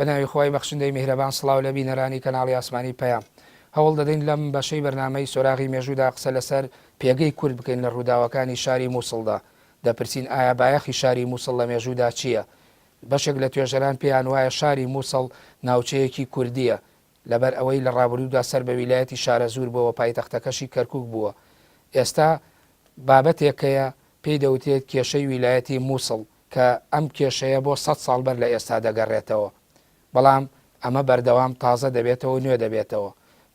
بە ناوی خوای بەخشندەی میهرەبان سڵاو لە بینەرانی کەناڵی ئاسمانی پەیام. هەوڵ دەدەین لەم بەشەی بەرنامەی سۆراغی مێژوودا قسە لەسەر پێگەی کورد بکەین لە ڕووداوەکانی شاری موسڵدا. دەپرسین ئایا بایەخی شاری موسڵ لە مێژوودا چییە؟ بەشێک لە توێژەران پێیان وایە شاری موسڵ ناوچەیەکی کوردییە، لەبەر ئەوەی لە ڕابردوودا سەر بە ویلایەتی شارەزوور بووە و پایتەختەکەشی کەرکووک بووە. ئێستا بابەتێک هەیە پێی دەوترێت کێشەی ویلایەتی موسڵ کە ئەم کێشەیە بۆ سەد ساڵ بەر لە ئێستا دەگەڕێتەوە. بەڵام ئەمە بەردەوام تازە دەبێتەوە و نوێ دەبێتەوە.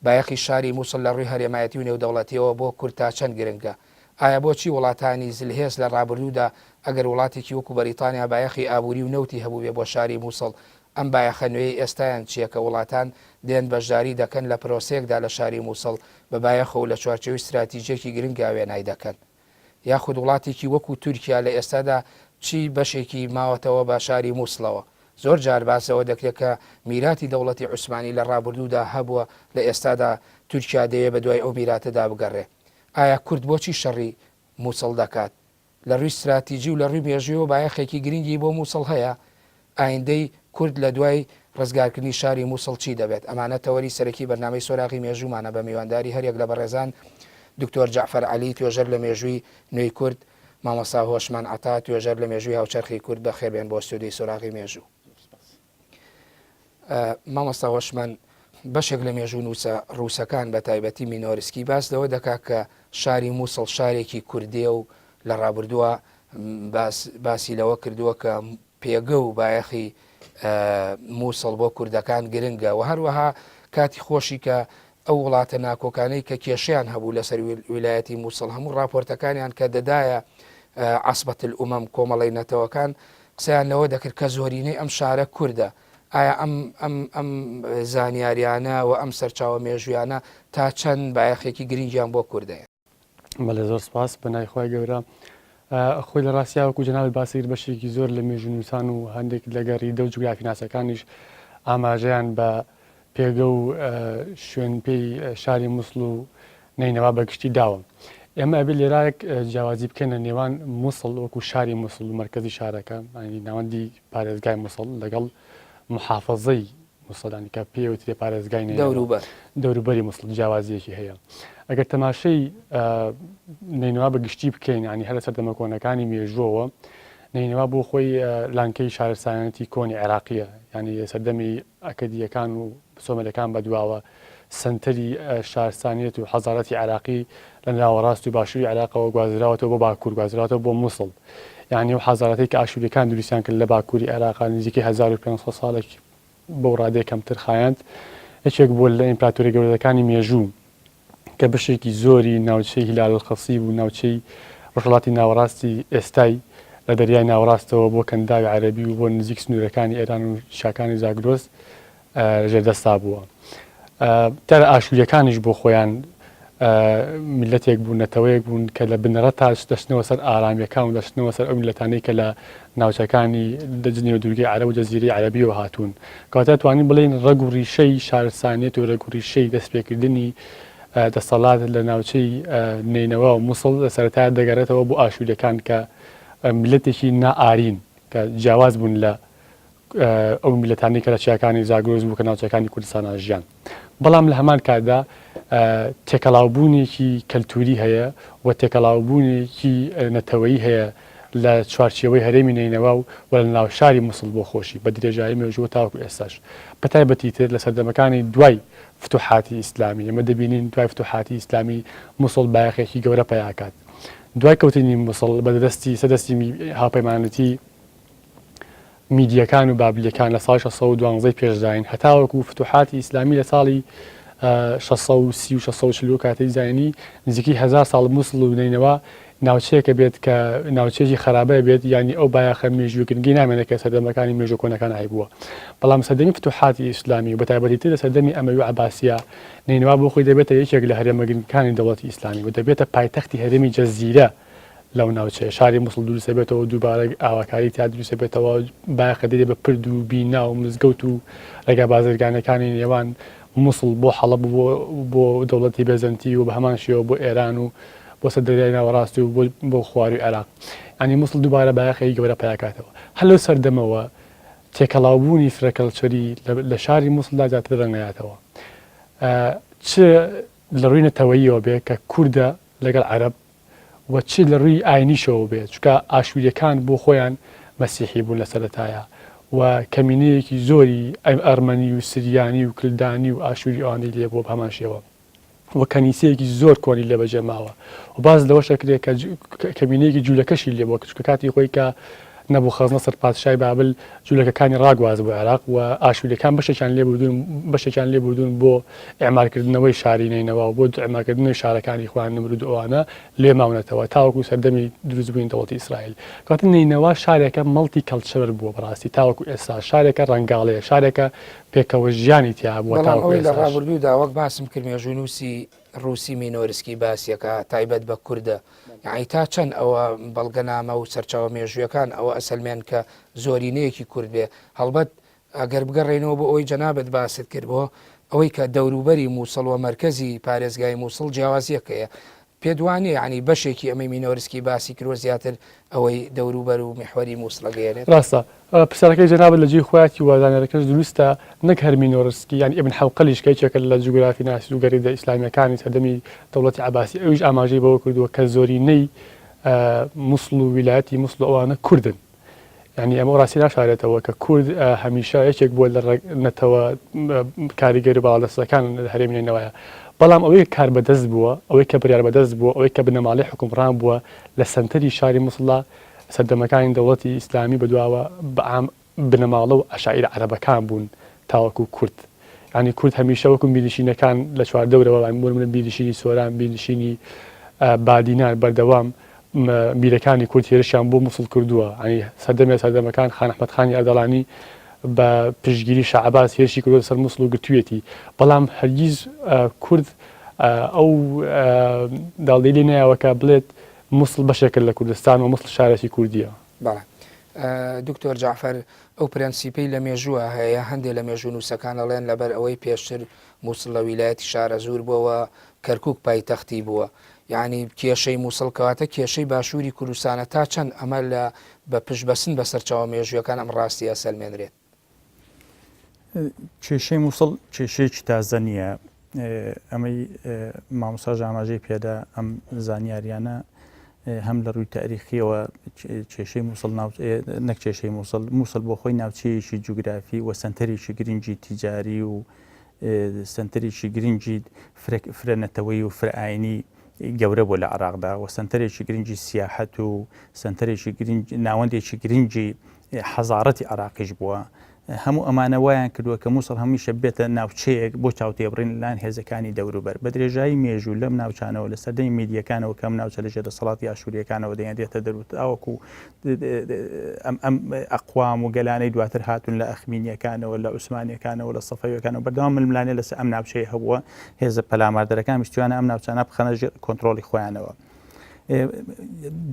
بایەخی شاری موسڵ لە ڕووی هەرێمایەتی و نێودەوڵەتییەوە بۆ کورد تا چەند گرنگە؟ ئایا بۆچی وڵاتانی زلهێز لە ڕابردوودا ئەگەر وڵاتێکی وەکو بەریتانیا بایەخی ئابووری و نەوتی هەبووبێ بۆ شاری موسڵ ئەم بایەخە نوێیەی ئێستایان چییە کە وڵاتان دێن بەشداری دەکەن لە پرۆسەیەکدا لە شاری موسڵ بە بایەخەوە و لە چوارچێوەی ستراتیجیەکی گرنگا وێنای دەکەن؟ یاخود وڵاتێکی وەکو تورکیا لە ئێستادا چی بەشێکی ماوەتەوە بە شاری موسڵەوە؟ زۆر جار باس لەوە دەکرێت کە میراتی دەوڵەتی عوسمانی لە ڕابردوودا هەبووە لە ئێستادا تورکیا دەیەوێت بە دوای ئەو میراتەدا بگەڕێ. ئایا کورد بۆچی شەڕی موسڵ دەکات؟ لە ڕووی ستراتیجی و لە ڕووی مێژوویەوە بایەخێکی گرنگی بۆ موسڵ هەیە؟ ئایندەی کورد لە دوای ڕزگارکردنی شاری موسڵ چی دەبێت؟ ئەمانە تەوەری سەرەکی بەرنامەی سۆراغی مێژوومانە بە میوانداری هەریەک لە بەڕێزان دکتۆر جەعفەر عەلی توێژەر لە مێژووی نوێی کورد، مامۆستا هۆشمەند عەتا توێژەر لە مێژووی هاوچەرخی کورد بەخێربێن بۆ ستۆدیۆی سۆراغی مێژوو. مامۆستا هۆشمەند بەشێک لە مێژوونووسە ڕووسەکان بە تایبەتی مینۆرسکی باس لەوە دەکات کە شاری مووسڵ شارێکی کوردیە و لە ڕابردووە باسی لەوە کردووە کە پێگە و بایەخی مووسڵ بۆ کوردەکان گرنگە و هەروەها کاتی خۆشی کە ئەو وڵاتە ناکۆکانەی کە کێشەیان هەبوو لەسەر ویلایەتی مووسڵ هەموو ڕاپۆرتەکانیان کە دەدایە عەسبەت الئومەم کۆمەڵەی نەتەوەکان قسەیان لەوە دەکرد کە زۆرینەی ئەم شارە کوردە ئایا ئەم ئەم ئەم زانیاریانە و ئەم سەرچاوە مێژوویانە تا چەند بایەخێکی گرنگیان بۆ کورد هەیە؟ بەڵێ زۆر سپاس بە ناوی خوای گەورە. خۆی لە ڕاستیا وەکو جەنابت باسی کرد بەشێکی زۆر لە مێژوونووسان و هەندێک لە گەڕیدە و جوگرافیناسەکانیش ئاماژەیان بە پێگە و شوێن پێی شاری موسڵ و نەینەوا بە گشتی داوە. ئێمە ئەبێ لێرایەک جیاوازی بکەینە نێوان موسڵ وەکو شاری موسڵ و مەرکەزی شارەکە یانی ناوەندی پارێزگای موسڵ لەگەڵ محافەزەی موسڵ یانی کە پێی وترێ پارێزگای نەینەوا دەوروبەر. دەوروبەری موسڵ جیاوازییەکی هەیە. ئەگەر تەماشەی نەینەوا بە گشتی بکەین یانی هەر لە سەردەمە کۆنەکانی مێژووەوە نەینەوا بۆ خۆی لانکەی شارستانیەتی کۆنی عێراقییە یانی سەردەمی ئەکەدییەکان و سۆمەرەکان بەدواوە سەنتەری شارستانیەت و حەزارەتی عێراقی لە ناوەڕاست و باشووری عێراقەوە گوازراوەتەوە بۆ باکوور، گوازراوەتەوە بۆ موسڵ. یانی ئەو حەزارەتەی کە ئاشوورییەکان دروستیان کرد لە باکووری عێراقا نزیکەی 1500 ساڵێک بەو ڕادەیە کەمتر خایاند، یەکێک بووە لە ئیمپراتۆریە گەورەکانی مێژوو کە بەشێکی زۆری ناوچەی هیلال الخصیب و ناوچەی ڕۆژهەڵاتی ناوەڕاستی ئێستای لە دەریای ناوەڕاستەوە بۆ کەنداوی عەرەبی و بۆ نزیک سنوورەکانی ئێران و چیاکانی زاگرۆس لەژێر دەستا بووە. دیارە ئاشوورییەکانیش بۆ خۆیان میللەتێک بوون، نەتەوەیەک بوون کە لە بنەڕەتا دەچنەوە سەر ئارامییەکان و دەچنەوە سەر ئەو میللەتانەی کە لە ناوچەکانی نێو دوورگەی عەرەب و جەزیرەی عەرەبییەوە هاتوون. کەواتە توانین بڵێین ڕەگ و ڕیشەی شارستانیەت و ڕەگ و ڕیشەی دەستپێکردنی دەسەڵات لە ناوچەی نەینەوا و موسڵ لە سەرەتایا دەگەڕێتەوە بۆ ئاشوورییەکان کە میللەتێکی نائارین کە جیاواز بوون لە ئەو میللەتانەی کە لە چیاکانی زاگرۆس بوو کە ناوچەکانی کوردستانا ژیان. بەڵام لە هەمان کاتدا تێکەڵاوبوونێکی کەلتووری هەیە و تێکەڵاوبوونێکی نەتەوەیی هەیە لە چوارچێوەی هەرێمی نەینەوا و و لە ناوشاری موسڵ بۆ خۆشی بە درێژایی مێژوو تاوەکو ئێستاش بە تایبەتی تر لە سەردەمەکانی دوای فتوحاتی ئیسلامی ئێمە دەبینین دوای فتوحاتی ئیسلامی موسڵ بایەخێکی گەورە پەیاکات دوای کەوتنی موسڵ بە دەستی سەدەستی هاوپەیمانێتی میدییەکان و بابلییەکان لە ساڵی 612 ی پێش زایین هەتاوەکو فتوحاتی ئیسلامی لە ساڵی 630 و 640 کاتەی زایینی نزیکەی هەزار ساڵ موسڵ و نەینەوا ناوچەیەکە بێت کە ناوچەیەکی خەرابە بێت یانی ئەو بایەخە مێژووی گرنگی نامێنێت کە سەردەمەکانی مێژوو کۆنەکان هەیبووە بەڵام سەردەمی فتوحاتی ئیسلامی و بەتایبەتی تر لە سەردەمی ئەمەوی و عەباسیە نەینەوا بۆ خۆی دەبێتە یەکێک لە هەرێمە گرنگەکانی دەوڵەتی ئیسلامی و دەبێتە پایتەختی هەرێمی جەزیرە لەو ناوچەیە شاری موسڵ دروست دەبێتەوە دووبارە ئاواکاری تیا دروست دەبێتەوە بایەخ دەدرێت بە پرد و بینا و مزگەوت و ڕێگا بازرگانەکانی نێوان موسڵ بۆ حەڵەب و بۆ دەوڵەتی بێزەنتی و بە هەمان شێوە بۆ ئێران و بۆ سەر دەریای ناوەڕاست و بۆ خواروی عێراق یانی موسڵ دووبارە بایەخێکی گەورە پەیاکاتەوە هەر لەو سەردەمەوە. تێکەڵاوبوونی فرەکەلچەری لە شاری موسڵدا زیاتر ڕەنگەیاتەوە چ لە ڕووی نەتەوەییەوە بێ کە کوردە لەگەڵ عەرەب و چ لە ڕووی ئاینیشەوە بێ چونکە ئاشووریەکان بۆ خۆیان مەسیحی بوون لە سەرەتایا و کەمینەیەکی زۆری ئەرمەنی و سریانی و کلدانی و ئاشووری ئەوانەی لێ بووە بە هەمان شێوە. و کەنیسەیەکی زۆر کۆنی لێ بەجێ ماوە و باس لەوەش ئەکرێ کە کەمینەیەکی جوولەکەشی لێ بووە چونکە کاتی خۆی کە نەبوخەزنەسر پادشای بابل جوولەکەکانی ڕاگواز بۆ عێراق و ئاشووریەکان بەشێکیان لێ بردوون بەشێکیان لێ بردوون بۆ ئیعمارکردنەوەی شاری نەینەوا و بۆ ئیعمارکردنەوەی شارەکانی خۆیان نمرود و ئەوانە لێ ماونەتەوە تاوەکو سەردەمی دروستبوونی دەوڵەتی ئیسرائیل. کەواتە نەینەوا شارێکە multicultural بووە بەڕاستی تاوەکو ئێستا شارێکە ڕەنگاڵەیە شارێکە پێکەوە ژیانی تیا بووە بەڵام تاوەکو ئەوەی لە ئێستاش. ڕابردوودا وەک باسم کرد مێژوونووسی ڕووسی مینۆرسکی باسیەکا تایبەت بە کوردە یەعنی تا چەند ئەوە بەڵگەنامە و سەرچاوە مێژوویەکان ئەوە ئەسەلمێن کە زۆرینەیەکی کورد بێ هەڵبەت ئەگەر بگەڕێینەوە بۆ ئەوەی جەنابت باست کرد بۆ ئەوەی کە دەوروبەری مووسڵ و مەرکەزی پارێزگای مووسڵ جیاوازیەکەیە پێت وانیە یانی بەشێکی ئەمەی مینۆرسکی باسی کردوە زیاتر ئەوەی دەوروبەر و میحوەری موسڵ ئەگەیەنێت؟ ڕاستە پرسیارەکەی جەنابت لە جێی خۆیەتی و زانیارەکەش دروستە، نەک هەر مینۆرسکی یان ئیبن حەوقەلیش کە یەکێکە لە جوگرافیناس و گەریدە ئیسلامییەکانی سەردەمی دەوڵەتی عەباسی ئەویش ئاماژەی بەوە کردووە کە زۆرینەی موسڵ و ویلایەتی موسڵ و ئەوانە کوردن. یانی ئەمە ڕاستی ناشارێتەوە کە کورد هەمیشە یەکێک بووە لە نەتەوە کاریگەر و باڵادەستەکان لە هەرێمی نەینەوایە بەڵام ئەوەی کار بەدەست بووە ئەوەی کە بڕیار بەدەست بووە ئەوەی کە بنەماڵەی حوکمڕان بووە لە سەنتەری شاری موسڵدا سەردەمەکانی دەوڵەتی ئیسلامی بەدواوە بەعام بنەماڵە و عەشائیرە عەرەبەکان بوون تاوەکو کورد یانی کورد هەمیشە وەکو میرنشینەکان لە چواردەورەوە بۆ نمونە میرنشینی سۆران میرنشینی بادینان بەردەوام میرەکانی کورد هێرشیان بۆ موسڵ کردووە ینی سەردەمێ سەردەمەکان خان ئەحمەد خانی ئەردەڵانی بە پشتگیری شا عەباس هێرشی کردووە سەر موسڵ و گرتوویەتی بەڵام هەرگیز کورد ئەو داڵدەی لێ نایەوە کە بڵێت موسڵ بەشێکە لە کوردستان و موسڵ شارێکی کوردیە. بەڵێ دکتۆر جەعفەر ئەو پرەنسیپەی لە مێژووە هەیە هەندێ لە مێژوونووسەکان ئەڵێن لەبەر ئەوەی پێشتر موسڵ لە ویلایەتی شارەزوور بووە کەرکوک پایتەختی بووە یانی کێشەی موسڵ کەواتە کێشەی باشووری کوردستانە تا چەند ئەمە لە بە پشت بەسن بە سەرچاوە مێژوویەکان ئەم ڕاستیە ئەسەلمێنرێت؟ کێشەی موسڵ کێشەیەکی تازە نییە ئەمەی مامۆستاش ئاماژەی پێدا ئەم زانیاریانە هەم لە ڕووی تاریخیەوە کێشەی موسڵ نەک کێشەی موسڵ موسڵ بۆ خۆی ناوچەیەکی جوگرافی و سنتەرێکی گرنگی تیجاری و سنتەرێکی گرنگی فرە نەتەوەی و فرەئاینی گەورە بوو لە عراقدا و سنتەرێکی گرنگی سیاحەت و سنتەرێکی گرنگ ناوەندێکی گرنگی حەزارەتی عراقیش بووە هەموو ئەمانە وایان کردووە کە موسڵ هەمیشە بێتە ناوچەیەک بۆ چاوتێبڕین لەلایەن هێزەکانی دەوروبەر. بە درێژایی مێژوو لەم ناوچانەوە لە سەردەمی میدییەکانەوە کە ئەم ناوچە لە ژێر دەسەڵاتی ئاشوورییەکانەوە دەهێنرێتە دەر و تاوەکو ئەم ئەم ئەقوام و گەلانەی دواتر هاتوون لە ئەخمینییەکانەوە لە عوسمانییەکانەوە لە سەفەوییەکانەوە بەردەوام ململانێ لەسەر ئەم ناوچەیە هەبووە. هێزە پەلاماردەرەکان ویستویانە ئەم ناوچانە بخەنە ژێر کۆنترۆڵی خۆیانەوە.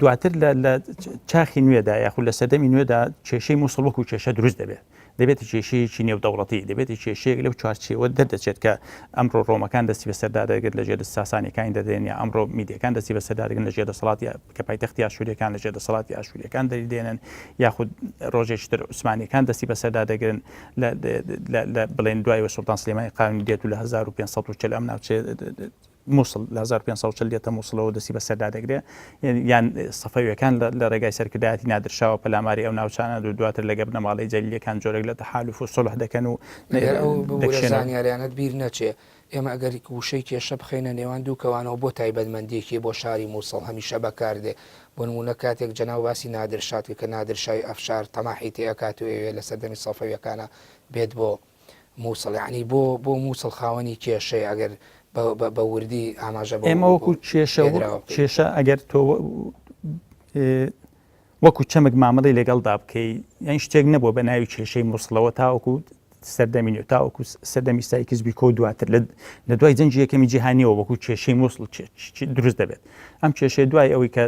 دواتر لە چاخی نوێدا یاخود لە سەردەمی نوێدا کێشەی مووسڵ وەکو کێشە دروست دەبێت دەبێتە کێشەیەکی نێودەوڵەتی دەبێتە کێشەیەک لەو چوارچێوە دەردەچێت کە ئەمڕۆ ڕۆمەکان دەستی بەسەردا دەگرت لە ژێر ساسانیەکانی دەدێن یا ئەمڕۆ میدیەکان دەستی بەسەردا دەگرن لە ژێر دەسەڵاتی کە پایتەختی ئاشووریەکان لە ژێر دەسەڵاتی ئاشووریەکان دەریدێنن یاخود ڕۆژێکی تر عوسمانیەکان دەستی بەسەردا دەگرن لە بڵێن دوایەوە سوڵتان سلێمانی قانونی دێت و لە 1540 ئەم ناوچەیە موسڵ لە 1540 دێتە موسڵەوە دەستی بەسەردا دەگرێ یان سەفەویەکان لە ڕێگای سەرکردایەتی نادرشاوە پەلاماری ئەو ناوچانە و دواتر لەگە بنەماڵەی جەلیلەکان جۆرێک لە تەحالف و سوڵح دەکەن و ئەو زانیاریانەت بیر نەچێ ئێمە ئەگەر وشەی کێشە بخەینە نێوان دوو کەوانەوە بۆ تایبەتمەندیەکی بۆ شاری موسڵ هەمیشە بەکاردێ بۆ نمونە کاتێک جەناو باسی نادرشات کە نادرشای ئەفشار تەماحی تێئەکات و ئەوێ لە سەردەمی سەفەویەکانە بێت بۆ موسڵ یانی بۆ بۆ موسڵ خاوەنی کێشەیە ئەگەر بە وردی ئاماژە بە ئێمە وەکو کێشە کێشە ئەگەر تۆ وەکو چەمک مامەڵی لەگەڵدا بکەی یان شتێک نەبووە بە ناوی کێشەی موسڵەوە تاوەکو سەردەمی نوێ تاوەکو سەردەمی سایکس بیکۆ دواتر لە دوای جەنگی یەکەمی جیهانیەوە وەکو کێشەی موسڵ دروست دەبێت ئەم کێشەی دوای ئەوەی کە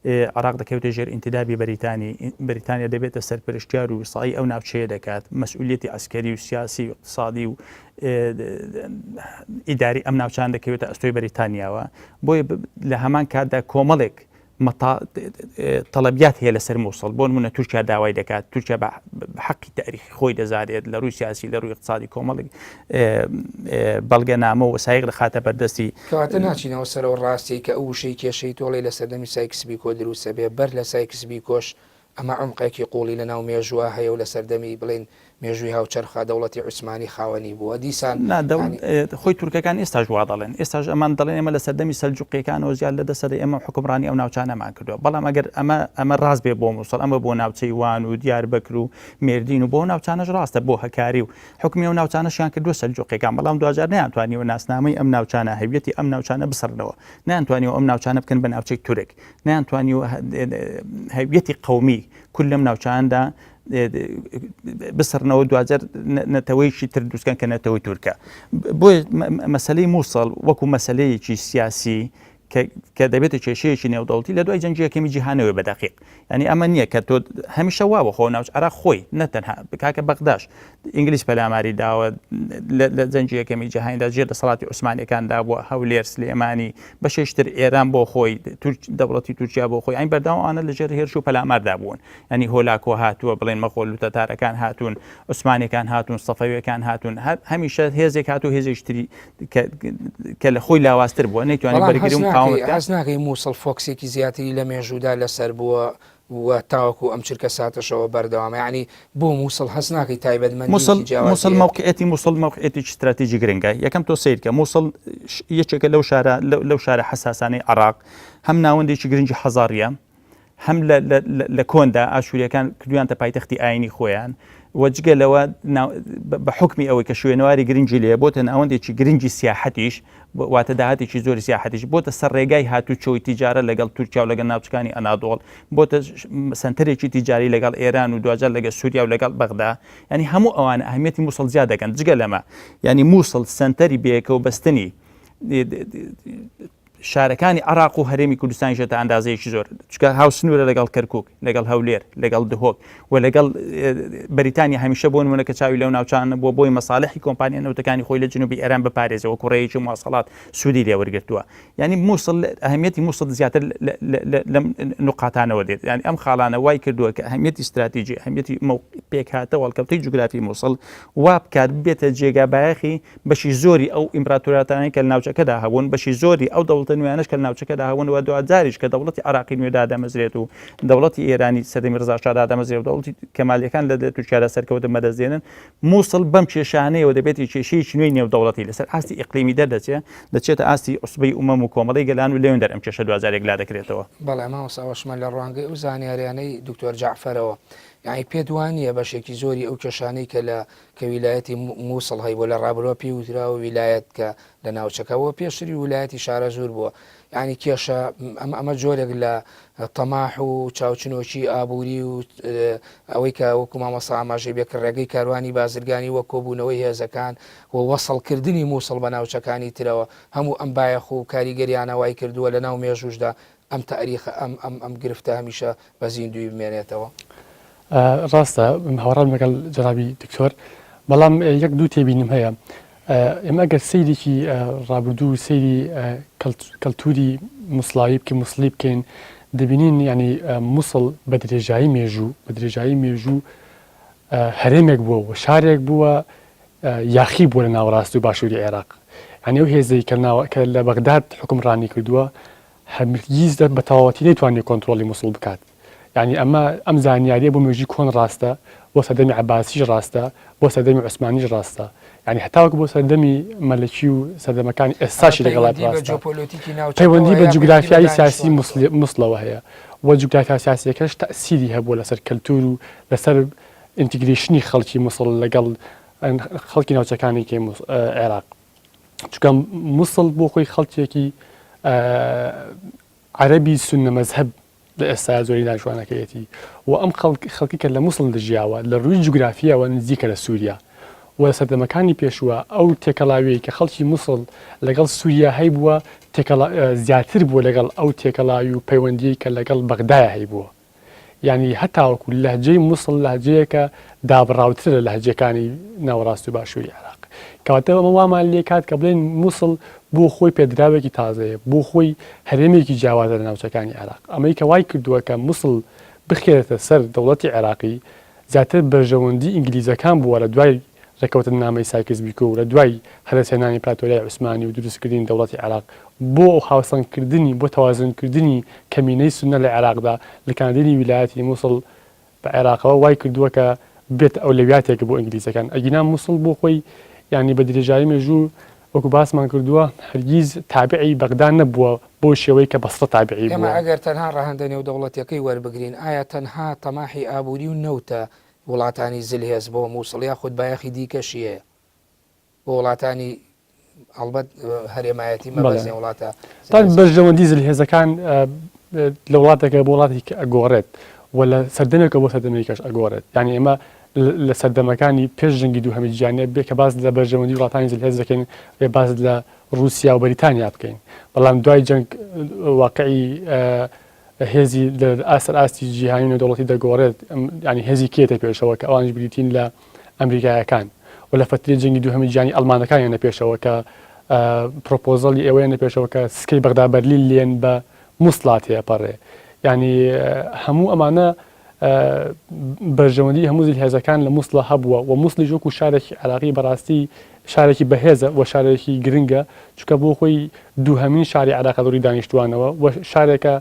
عێراق دەکەوێتە ژێر ئینتیدابی بەریتانی، بەریتانیا دەبێتە سەرپەرشتیار و ویسایی ئەو ناوچەیە دەکات، مەسئولیەتی عەسکەری و سیاسی و ئیقتسادی و ئیداری ئەم ناوچان دەکەوێتە ئەستۆی بەریتانیاوە، بۆیە لە هەمان کاتدا کۆمەڵێک. تەڵەبیات هەیە لەسەر مووسڵ بۆ نمونە تورکیا داوای دەکات تورکیا بە حەقی تاریخی خۆی دەزانێت لە ڕووی سیاسی لە ڕووی اقتصادی کۆمەڵێک بەڵگەنامە و وەسایق دەخاتە بەردەستی. کەواتە ناچینەوە سەر ئەو ڕاستیەی کە ئەو وشەی کێشەی تۆڵەی لە سەردەمی سایکس بیکۆ دروستە بێ بەر لە سایکس بیکۆش ئەمە عومقێکی قوڵی لە ناو مێژووا هەیە و لە سەردەمی بڵێین مێژووی هاوچەرخا دەوڵەتی عوسمانی خاوەنی بووە دیسان نا خۆی تورکەکان ئێستاش وا دەڵێن ئێستاش ئەمان دەڵێن ئێمە لە سەردەمی سەلجوقیەکانەوە زیاد لە دە سەدە ئێمە حوکمڕانی ئەو ناوچانەمان کردووە بەڵام ئەگەر ئەمە ئەمە ڕاست بێ بۆ موسڵ ئەمە بۆ ناوچەی وان و دیاربەکر و مێردین و بۆ ناوچانەش ڕاستە بۆ هەکاری و حوکمی ئەو ناوچانەشیان کردووە سەلجوقیەکان بەڵام دواجار نەیانتوانیوە ناسنامەی ئەم ناوچانە هەویەتی ئەم ناوچانە بسڕنەوە نەیانتوانیوە ئەم ناوچانە بکەن بە ناوچەی تورک نەیانتوانیوە هەویەتی قەومی کورد لەم ناوچاندا بسڕنەوە دواجار نەتەوەیەکی تر دروستکەن کە نەتەوەی تورکە بۆیە مەسلەی مووسڵ وەکو مەسلەیەکی سیاسی کە دەبێتە کێشەیەکی نێودەوڵەتی لە دوای جەنگی یەکەمی جیهانەوەی بە دەقیق ینی ئەمە نییە کە تۆ هەمیشە واوە خۆ ناوچ عراق خۆی نەتەنها کاکە بەغداش ئینگلیس پەلاماری داوە لە جەنگی یەکەمی جیهانیدا ژێر دەسەڵاتی عوسمانیەکاندا بووە هەولێر سلێمانی بەشێشتر ئێران بۆ خۆی دەوڵەتی تورکیا بۆ خۆی ئەین بەردەوامانە لە ژێر هێرش و پەلاماردا بوون ینی هۆلاکۆ هاتووە بڵێن مەغۆل و تەتارەکان هاتوون عوسمانەکان هاتوون سەفەویەکان هاتوون هەمیشە هێزێک هاتوو هێزێکتری کە لە خۆی لاوازتر بووە نەیتوانێت بەرگری و مقاومەت بکات. هەست ناکەی موسڵ فۆکسێکی زیاتری لە مێژوودا لەسەر بووە و تاوەکو ئەم چرکە ساتەشەوە بەردەوامە یانی بۆ موسڵ هەست ناکەی تایبەتمەندیەکی جیاوازی موسڵ مەوقعیەتی موسڵ مەوقعیەتێکی ستراتیجی گرنگە یەکەم تۆ سەیرکە موسڵ یەکێکە لەو شارە لەو شارە حەساسانەی عێراق هەم ناوەندێکی گرنگی حەزاریە هەم لە کۆندا ئاشووریەکان کردویانتە پایتەختی ئاینی خۆیان و جگە لەوە بە حکمی ئەوەی کە شوێنەواری گرنگی لێ بۆتە ناوەندێکی گرنگی سیاحەتیش واتە داهاتێکی زۆری سیاحەتیش بۆتە سەر ڕێگای هاتوچۆی تیجارە لەگەڵ تورکیا و لەگەڵ ناوچەکانی ئەنادۆڵ بۆتە سەنتەرێکی تیجاری لەگەڵ ئێران و دواجار لەگەڵ سووریا و لەگەڵ بەغدا ینی هەموو ئەوانە ئەهمیەتی مووسڵ زیاد دەکەن جگە لەمە ینی مووسڵ سەنتەری بەیەکەوە بەستنی شارەکانی عێراق و هەرێمی کوردستانیشە تا ئەندازەیەکی زۆر، چونکە هاوسنوورە لەگەڵ کەرکووک، لەگەڵ هەولێر، لەگەڵ دهۆک و لەگەڵ بەریتانیا هەمیشە بۆ نموونە کە چاوی لەو ناوچانە بووە بۆی مەساڵحی کۆمپانیا نەوتەکانی خۆی لە جنوبی ئێران بپارێزێ وەکو ڕێیەکی مواصلات سوودی لێ وەرگرتووە. یانی مووسڵ ئەهمیەتی مووسڵ زیاتر لەم نوقاتانەوە دێت. یانی ئەم خاڵانە وای کردووە کە ئەهمیەتی ستراتیژی، ئەهمیەتی پێکهاتە و هەڵکەوتەی جوگرافی مووسڵ وا بکات ببێتە جێگا بایەخی بەشی زۆری ئەو ئیمپراتۆریاتانەی کە لە ناوچەکەدا هەبوون، بەشی زۆری ئەو دەوڵەتە نوێیانەش کە لە ناوچەکەدا هەبوون و دواجاریش کە دەوڵەتی عێراقی نوێ دادەمەزرێت و دەوڵەتی ئێرانی سەردەمی ڕەزا شا دادەمەزرێت و دەوڵەتی کەمالییەکان لە تورکیادا سەرکەوتن بەدەست دێنن، مووسڵ بەم کێشانەیەوە دەبێتە کێشەیەکی نوێی نێودەوڵەتی لەسەر ئاستی ئیقلیمی دەردەچێت، دەچێتە ئاستی عوسبەی ئومەم و کۆمەڵەی گەلان و لەوێندەر ئەم کێشە دواجار یەکلا دەکرێتەوە. بەڵێ مامۆستا وەشمان لە ڕوانگەی ئەو زانیاریانەی دکتۆر جەعفەرەوە یانی پێت وانییە بەشێکی زۆری ئەو کێشانەی کە لە کە ویلایەتی مووسڵ هەیبووە لە ڕابرووە پێی وتراوە ویلایەت کە لە ناوچەکە بووە پێشتری ولایەتی شارەزوور بووە یانی کێشە ئەمە ئەمە جۆرێک لە تەماح و چاوچنۆکی ئابووری و ئەوەی کە وەکو مامۆستا ئاماژەی پێ کرد ڕێگەی کاروانی بازرگانی وە کۆبوونەوەی هێزەکان و وەسڵکردنی مووسڵ بە ناوچەکانی ترەوە هەموو ئەم بایەخ و کاریگەریانە وای کردووە لە ناو مێژووشدا ئەم تاریخە ئەم ئەم ئەم گرفتە هەمیشە بە زیندووی بمێنێتەوە. ڕاستە هاوڕام لەگەڵ جەنابی دکتۆر بەڵام یەک دوو تێبینیم هەیە ئێمە ئەگەر سەیرێکی ڕابردوو سەیری کەلتوری موسڵاوی بکەین موسڵی بکەین دەبینین ینی موسڵ بە درێژایی مێژوو بە درێژایی مێژوو هەرێمێک بووە و شارێک بووە یاخی بووە لە ناوەڕاست و باشووری عێراق یعنی ئەو هێزەی کە ناوە کە لە بەغداد حکومڕانی کردووە هەرگیز بە تەواوەتی نەیتوانیوە کۆنترۆڵی موسڵ بکات. یانی ئەمە ئەم زانیاریە بۆ مێژووی کۆن ڕاستە، بۆ سەردەمی عەباسیش ڕاستە، بۆ سەردەمی عوسمانیش ڕاستە. یانی هەتاوەکو بۆ سەردەمی مەلەکی و سەردەمەکانی ئەمە ئێستاشی لەگەڵا پەیوەندی بە ڕاستە. جۆپۆلۆتیکی ناوچەکەوە پەیوەندی بە هەیە، پەیوەندی بە جوگرافیای سیاسی دانیشتوانەوە؟ موسڵی موسڵەوە هەیە و جوگرافیا سیاسیەکەش تەئسیری هەبووە لەسەر کەلتور و لەسەر integration ی خەڵکی موسڵ لەگەڵ خەڵکی ناوچەکانی کەی عێراق. چونکە موسڵ بۆ خۆی خەڵکێکی عەرەبی سوننە مەزهەب لە ئێستایا زۆری دانیشتوانەکەیەتی و ئەم خەڵک خەڵکی کە لە موسڵ دەژیاوە لە ڕووی جوگرافییەوە نزیکە لە سووریا و لە سەردەمەکانی پێشووە ئەو تێکەڵاویەی کە خەڵکی موسڵ لەگەڵ سووریا هەیبووە تێکەڵ زیاتر بووە لەگەڵ ئەو تێکەڵاوی و پەیوەندیی کە لەگەڵ بەغدایە هەیبووە. یانی هەتاوەکو لەهجەی موسڵ لەهجەیەکە دابڕاوترە لە لەهجەکانی ناوەڕاست و باشووری عێراق. کەواتە ئەمە وامان لێکات کە بڵێین موسڵ بۆ خۆی پێدراوێکی تازەیە، بۆ خۆی هەرێمێکی جیاوازە لە ناوچەکانی عێراق. ئەمەی کە وای کردووە کە موسڵ بخرێتە سەر دەوڵەتی عێراقی، زیاتر بەرژەوەندی ئینگلیزەکان بووە لە دوای ڕێککەوتننامەی سایکس بیکۆ و لە دوای هەرەسهێنانی ئیمپراتۆریای عوسمانی و دروستکردنی دەوڵەتی عێراق بۆ هاوسەنگکردنی، بۆ تەوازنکردنی کەمینەی سوننە لە عێراقدا، لکاندنی ویلایەتی موسڵ بە عێراقەوە وای کردووە کە ببێتە ئەولەویاتێک بۆ ئینگلیزەکان ئەگینا موسڵ بۆ خۆی یانی بە درێژایی مێژوو وەکو باسمان کردووە هەرگیز تابعی بەغدا نەبووە بەو شێوەی کە بەسڕە تابعی ئێمە بووە. ئەگەر تەنها ڕەهەندە نێودەوڵەتیەکەی وەربگرین ئایا تەنها تەماحی ئابووری و نەوتە وڵاتانی زلهێز بۆ موسڵ یاخود بایەخی دیکەشی هەیە؟ بۆ وڵاتانی ئەڵبەت هەرێمایەتی مەبەست وڵاتە بەرژەوەندی زلهێزەکان لە وڵاتێکە بۆ وڵاتێک ئەگۆڕێت و لە سەردەمێکە بۆ سەردەمێکەش ئەگۆڕێت یعنی ئێمە لە سەردەمەکانی پێش جەنگی دووهەمی جیهانیە بێ کە باس لە بەرژەوەندی وڵاتانی زلهێز دەکەین بێ باس لە رووسیا و بەریتانیا بکەین بەڵام دوای جەنگ واقعی هێزی لە ئاسەر ئاستی جیهانی و نێودەوڵەتی دەگۆڕێت، یانی هێزی کێ دێتە پێشەوە کە ئەوانیش بریتین لە ئەمریکایەکان و لە فەترەی جەنگی دووهەمی جیهانی ئەڵمانەکان یەنە پێشەوە کە proposal ی ئێوەیەنە پێشەوە کە سکەی بەغدا بەرلین لێن بە موسڵا تێپەڕێ یانی هەموو ئەمانە بەرژەوەندی هەموو زلهێزەکان لە موسڵا هەبووە و موسڵیش وەکو شارێکی عێراقی بەڕاستی شارێکی بەهێزە و شارێکی گرنگە چونکە بۆ خۆی دووهەمین شاری عێراقە لە ڕووی دانیشتووانەوە و شارێکە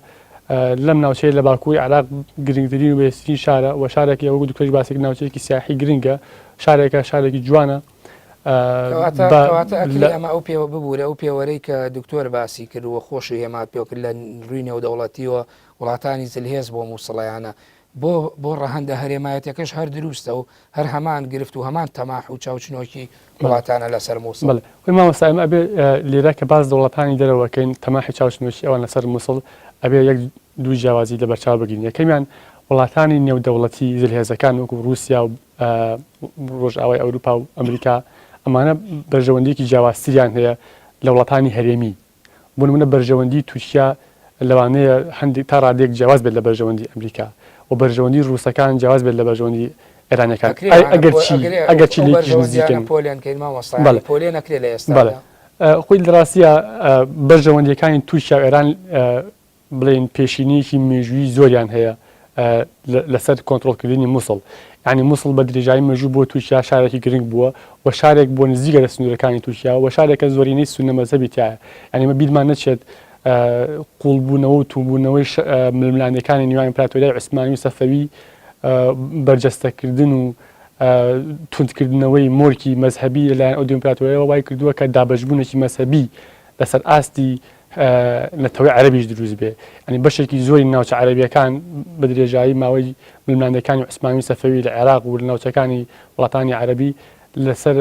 لەم ناوچەیە لە باکووری عێراق گرنگترین و بەهێزترین شارە و شارێکی وەکو دکتۆریش باسی کرد ناوچەیەکی سیاحی گرنگە شارێکە شارێکی جوانە کەواتە ئەکرێ ئەمە ئەو پێوە ببوورە ئەو پێوەرەی کە دکتۆر باسی کرد و خۆشی هێمات پێ کرد لە ڕووی نێودەوڵەتیەوە وڵاتانی زلهێز بۆ موسڵیانە بۆ بۆ ڕەهەندە هەرێمایەتیەکەش هەر دروستە و هەر هەمان گرفت و هەمان تەماح و چاوچنۆکی وڵاتانە لەسەر موسڵ. بەڵێ خۆی مامۆستا ئێمە ئەبێ لێرە کە باس دەوڵەتانی دەرەوە کەین تەماحی چاوچنۆکی ئەوان لەسەر موسڵ ئەبێ یەک دوو جیاوازی لەبەرچاو بگرین یەکەمیان وڵاتانی نێودەوڵەتی زلهێزەکان وەکو ڕووسیا و ڕۆژئاوای ئەوروپا و ئەمریکا ئەمانە بەرژەوەندیەکی جیاوازتریان هەیە لە وڵاتانی هەرێمی بۆ نمونە بەرژەوەندی تورکیا لەوانەیە هەندێک تا ڕادەیەک جیاواز بێت لە بەرژەوەندی ئەمریکا و بەرژەوەندی ڕووسەکان جیاواز بێت لە بەرژەوەندی ئێرانیەکان ئەکرێ ئەی ئەمانە ئەگەر پۆ چی ئەگرێ ئەگەر چی ئەو لێکیش بەرژەوەندیانە نزیکن پۆلێن کەین مامۆستا بەڵێ یانی پۆلێن ئەکرێ لە بەڵێ ئێستادا؟ خۆی لە ڕاستیا بەرژەوەندیەکانی تورکیا و ئێران بڵێین پێشینەیەکی مێژوویی زۆریان هەیە لەسەر کۆنترۆڵکردنی موسڵ. یانی موسڵ بە درێژایی مێژوو بۆ تورکیا شارێکی گرنگ بووە و شارێک بووە نزیکە لە سنوورەکانی تورکیا و شارێکە زۆرینەی سوننە مەزهەبی تیایە. یانی ئێمە بیرمان نەچێت قووڵبوونەوە و تووندبوونەوەی ململانێکانی نێوان ئیمپراتۆریای عوسمانی و سەفەوی بەرجەستەکردن و توندکردنەوەی مۆرکی مەزهەبی لەلایەن ئەو دوو ئیمپراتۆریەوە وای کردووە کە دابەشبوونێکی مەزهەبی لەسەر ئاستی نەتەوەی عەرەبیش دروست بێ یانی بەشێکی زۆری ناوچە عەرەبیەکان بە درێژایی ماوەی ململانێکانی عوسمانی و سەفەوی لە عێراق و لە ناوچەکانی وڵاتانی عەرەبی لەسەر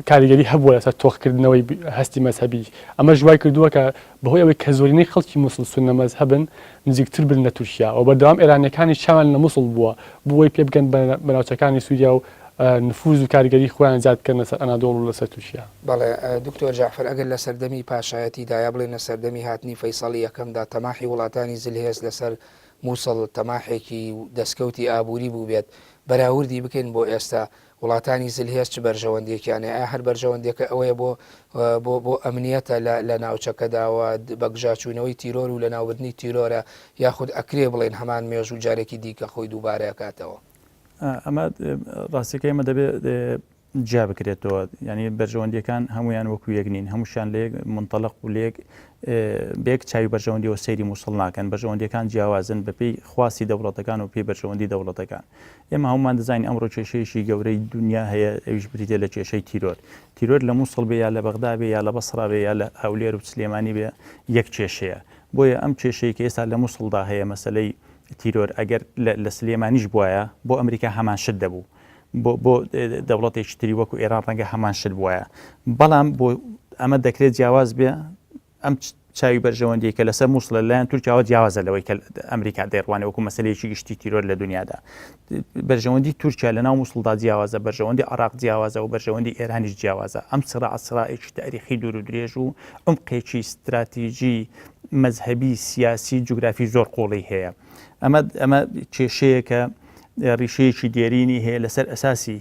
کاریگەری هەبووە لەسەر تۆخکردنەوەی هەستی مەزهەبی ئەمەش وای کردووە کە بەهۆی ئەوەی کە زۆرینەی خەڵکی موسڵ سوننە مەزهەبن نزیکتر بن لە تورکیا و بەردەوام ئێرانیەکانی چاویان لە موسڵ بووە بۆ ئەوەی پێ بگەن بە ناوچەکانی سووریا و نفوز و کاریگەری خۆیان زیاد بکەن لەسەر ئەنادۆڵ و لەسەر تورکیا. بەڵێ دکتۆر جەعفەر ئەگەر لە سەردەمی پاشایەتیدا یا بڵێین لە سەردەمی هاتنی فەیسەڵی یەکەمدا تەماحی وڵاتانی زلهێز لەسەر موسڵ تەماحێکی دەستکەوتی ئابووری بووبێت بەراوردی بکەین بۆ ئێستا وڵاتانی زلهێز چ بەرژەوەندیەکیان هەیە ئایا هەر بەرژەوەندیەکە ئەوەیە بۆ بۆ بۆ ئەمنیەتە لە لە ناوچەکەدا و بەگژاچوونەوەی تیرۆر و لەناوبردنی تیرۆرە یاخود ئەکرێ بڵێین هەمان مێژوو جارێکی دیکە خۆی دووبارە ئەکاتەوە؟ ئەمە ڕاستیەکەی ئەمە دەبێت جیا بکرێتەوە یعنی بەرژەوەندیەکان هەمویان وەکو یەک نین هەمووشیان لە یەک منتەلق و لە یەک بێک چاوی بەرژەوەندیەوە سەیری مووسڵ ناکەن بەرژەوەندیەکان جیاوازن بەپێی خواستی دەوڵەتەکان و پێی بەرژەوەندی دەوڵەتەکان ئێمە هەمومان دەزانین ئەمڕۆ کێشەیەکی گەورەی دنیا هەیە ئەویش بریتە لە کێشەی تیرۆر تیرۆر لە مووسڵ بێ یا لە بەغدا بێ یا لە بەسرا بێ یا لە هەولێر و سلێمانی بێ یەک کێشەیە بۆیە ئەم کێشەی کە ئێستا لە مووسڵدا هەیە مەسەلەی تیرۆر ئەگەر لە سلێمانیش بوایە بۆ ئەمریکا هەمان شت دەبوو بۆ بۆ دەوڵەتێکی تری وەکو ئێران ڕەنگە هەمان شت بوایە بەڵام بۆ ئەمە دەکرێت جیاواز بێ ئەم چاوی بەرژەوەندی کە لەسەر مووسڵ لەلایەن تورکیاوە جیاوازە لەوەی کە ئەمریکا دەیڕوانێ وەکو مەسلەیەکی گشتی تیرۆر لە دنیادا بەرژەوەندی تورکیا لە ناو مووسڵدا جیاوازە بەرژەوەندی عراق جیاوازە و بەرژەوەندی ئێرانیش جیاوازە ئەم سڕا سڕائێکی تاریخی دوور و درێژ و عمقێکی ستراتیژی مەزهەبی، سیاسی، جوگرافی زۆر قوڵی هەیە. ئەمە ئەمە کێشەیەکە ڕیشەیەکی دێرینی هەیە لەسەر ئەساسی.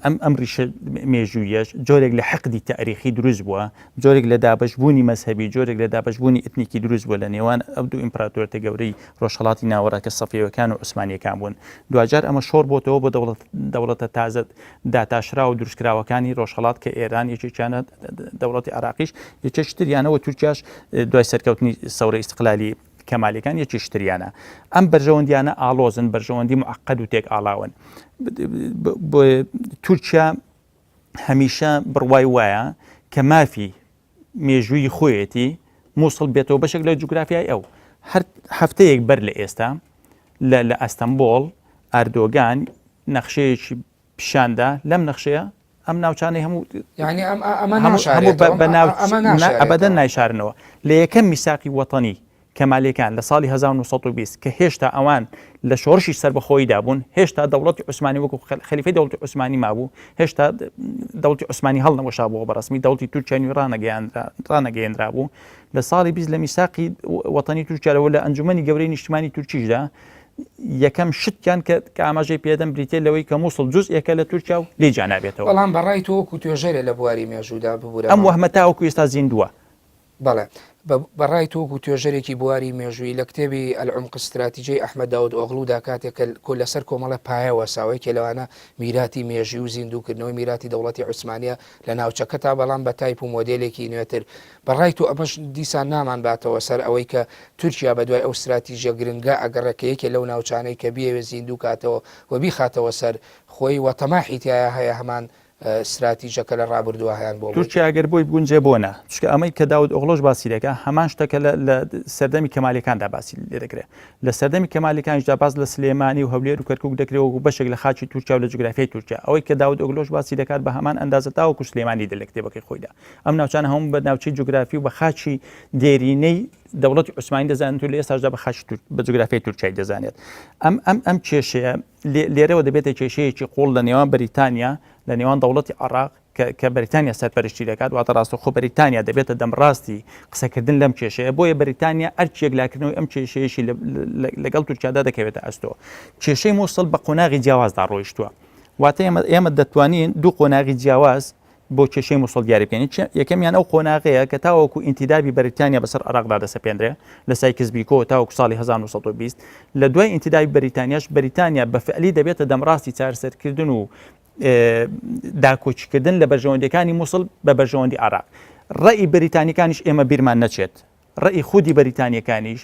ئەم ئەم ڕیشە مێژوویەش جۆرێک لە حقدی تاریخی دروست بووە، جۆرێک لە دابەشبوونی مەزهەبی، جۆرێک لە دابەشبوونی ئیتنیکی دروست بووە لە نێوان ئەو دوو ئیمپراتۆرەتە گەورەی ڕۆژهەڵاتی ناوەڕاست کە سەفەویەکان و عوسمانیەکان بوون. دواجار ئەمە شۆڕ بۆتەوە بۆ دەوڵەت دەوڵەتە تازە داتاشراو و دروستکراوەکانی ڕۆژهەڵات کە ئێران یەکێکیانە دەوڵەتی عێراقیش یەکێکی تریانە و تورکیاش دوای سەرکەوتنی سەورەی ئیستقلالی کەمالیەکان یەکێکی تریانە. ئەم بەرژەوەندیانە ئاڵۆزن، بەرژەوەندی معقد و تێک ئاڵاون. تورکیا هەمیشە بڕوای وایە کە مافی مێژووی خۆیەتی مووسڵ بێتەوە بەشێک لە جوگرافیای ئەو. هەر هەفتەیەک بەر لە ئێستا لە لە ئەستەمبۆڵ ئەردۆگان نەخشەیەکی پیشاندا لەم نەخشەیە ئەم ناوچانەی هەموو یعنی ئەم ئەمە هەموو بە ناو ئەبەدەن نایشارنەوە لە یەکەم میساقی وەتەنی کەمالیەکان لە ساڵی 1920 کە هێشتا ئەوان لە شۆڕشی سەربەخۆییدا بوون، هێشتا دەوڵەتی عوسمانی وەکو خەلیفەی دەوڵەتی عوسمانی مابوو، هێشتا دەوڵەتی عوسمانی هەڵنەوەشابووەوە بە ڕەسمی، دەوڵەتی تورکیای نوێ ڕانەگەیەنرابوو. لە ساڵی 20 لە میساقی وەتەنی تورکیاەوە لە ئەنجومەنی گەورەی نیشتمانی تورکیشدا یەکەم شتیان کە کە ئاماژەی پێدەم بریتە لەوەی کە مووسڵ جزئێکە لە تورکیا و لێی جیا نابێتەوە. بەڵام بە ڕای تۆ وەکو توێژەرێ لە بواری مێژوودا ببورە ئەم وەهمە تاوەکو ئێستا زیندووە. بەڵێ. بە ڕای تۆ وەکو توێژەرێکی بواری مێژوویی لە کتێبی العمق الاستراتیجی ئەحمەد داود ئۆغڵودا کاتێک کە کۆ لەسەر کۆمەڵە پایە وەساوە یەکێ لەوانە میراتی مێژووی و زیندووکردنەوەی میراتی دەوڵەتی عوسمانییە لە ناوچەکەتا بەڵام بە تایپ و مۆدێلێکی نوێتر بە ڕای تۆ ئەمەش دیسان نامانباتەوە سەر ئەوەی کە تورکیا بە دوای ئەو ستراتیژیە گرنگە ئەگەڕێ کە یەکێ لەو ناوچانەی کە بیەوێ زیندوو کاتەوە و بیخاتەوە سەر خۆی و تەماحی تیایا هەیە هەمان ستراتیژە کە لە ڕابردووە هەیان بۆ بوو. تورکیا گەر بۆی بگونجێ بۆ نا؟ چونکە ئەمەی کە داود ئۆغڵۆش باسی دەکا هەمان شتە کە لە سەردەمی کەمالیەکاندا باسی لێ دەکرێ. لە سەردەمی کەمالیەکانیشدا باس لە سلێمانی و هەولێر و کەرکوک دەکرێ وەکو بەشێک لە خاکی تورکیا و لە جوگرافیای تورکیا. ئەوەی کە داود ئۆگلۆش باسی دەکات بە هەمان ئەندازە تاوەکو سلێمانی دێ لە کتێبەکەی خۆیدا. ئەم ناوچانە هەموو بە ناوچەی جوگرافی و بە خاکی دێرینەی دەوڵەتی عوسمانی دەزانێت و لە ئێستاشدا بە خاکی بە جوگرافیای تورکیای دەزانێت. ئەم ئەم ئەم کێشەیە لێرەوە دەبێتە کێشەیەکی قوڵ لە نێوان بەریتانیا لە نێوان دەوڵەتی عراق کە بەریتانیا سەرپەرشتی دەکات واتە ڕاستەوخۆ بەریتانیا دەبێتە دەمڕاستی قسەکردن لەم کێشەیە بۆیە بەریتانیا ئەرکی یەکلاکردنەوەی ئەم کێشەیەشی لەگەڵ تورکیادا دەکەوێتە ئەستۆ کێشەی مووسڵ بە قۆناغی جیاوازدا ڕۆیشتووە واتە ئێمە دەتوانین دوو قۆناغی جیاواز بۆ کێشەی موسڵ دیاری بکەین یەکەمیان ئەو قۆناغەیە کە تاوەکو ئینتیدابی بەریتانیا بەسەر عراقدا دەسەپێنرێ لە سایکس بیکۆ تاوەکو ساڵی 1920 لە دوای ئینتیدابی بەریتانیاش بەریتانیا بە فعلی دەبێتە دەمڕاستی چارەسەرکردن و داکۆکیکردن لە بەرژەوەندیەکانی موسڵ بە بەرژەوەندی عراق ڕێی بەریتانیەکانیش ئێمە بیرمان نەچێت ڕێی خودی بەریتانیەکانیش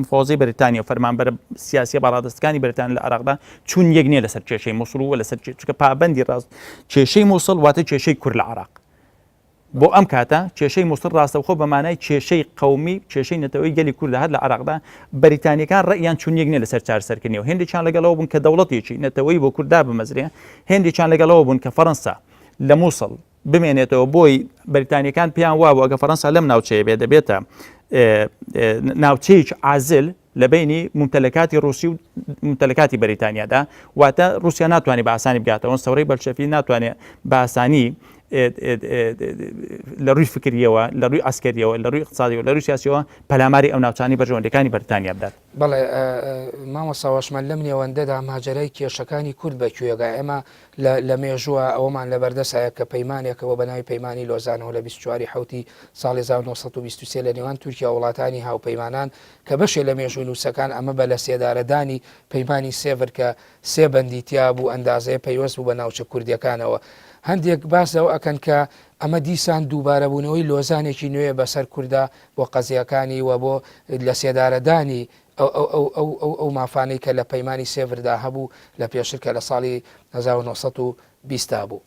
مفەوەزی بەریتانیا و فەرمانبەرە سیاسیە باڵادەستەکانی بەریتانیا لە عێراقدا چوون یەک نییە لەسەر کێشەی موسڵ و لەسەر چونکە پابەندی ڕاست کێشەی موسڵ واتە کێشەی کورد لە عێراق بۆ ئەم کاتە کێشەی موسڵ ڕاستەوخۆ بە مانای کێشەی قەومی کێشەی نەتەوەی گەلی کوردە هەر لە عێراقدا بەریتانیەکان ڕێیان چوون یەک نییە لەسەر چارەسەرکردنی و هێندێکیان لەگەڵەوە بوون کە دەوڵەتێکی نەتەوەی بۆ کورد دابمەزرێ هێندێکیان لەگەڵەوە بوون کە فەڕەنسا لە موسڵ بمێنێتەوە بۆی بەریتانیەکان پێیان وابوو ئەگە فەرەنسا لەم ناوچەیە بێ دەبێتە ناوچەیەکی عازل لە بینی ممتەلەکاتی رووسی و ممتەلەکاتی بەریتانیادا واتە رووسیا ناتوانێت بە ئاسانی بگاتەوە سەورەی بەلشەفی ناتوانێت بە ئاسانی لە ڕووی فکریەوە لە ڕووی عسکەریەوە لە ڕووی اقتصادیەوە لە ڕووی سیاسیەوە پەلاماری ئەو ناوچانی بەرژەوەندەکانی بەریتانیا بدات. بەڵێ مامۆستا وەشمان لەم نێوەندەدا ماجەرای کێشەکانی کورد بە کوێگا ئێمە لە لە مێژووە ئەوەمان لە بەردەست هەیە کە پەیمانێک هەبووە بە ناوی پەیمانی لۆزانەوە لە 24 ی حەوتی ساڵی 1923 لە نێوان تورکیا و وڵاتانی هاوپەیمانان کە بەشێ لە مێژوونووسەکان ئەمە بە لەسێدارەدانی پەیمانی سێڤر کە سێ بەندی تیا بوو ئەندازەیە پەیوەست بوو بە ناوچە کوردیەکانەوە هەندێک باس لەوە ئەکەن کە ئەمە دیسان دووبارەبوونەوەی لۆزانێکی نوێیە بەسەر کوردا بۆ قەزیەکانی و بۆ لەسێدارەدانی ئەو ئەو ئەو ئەو ئەو ئەو مافانەی کە لە پەیمانی سێڤردا هەبوو لە پێشتر کە لە ساڵی 1920 دا بوو.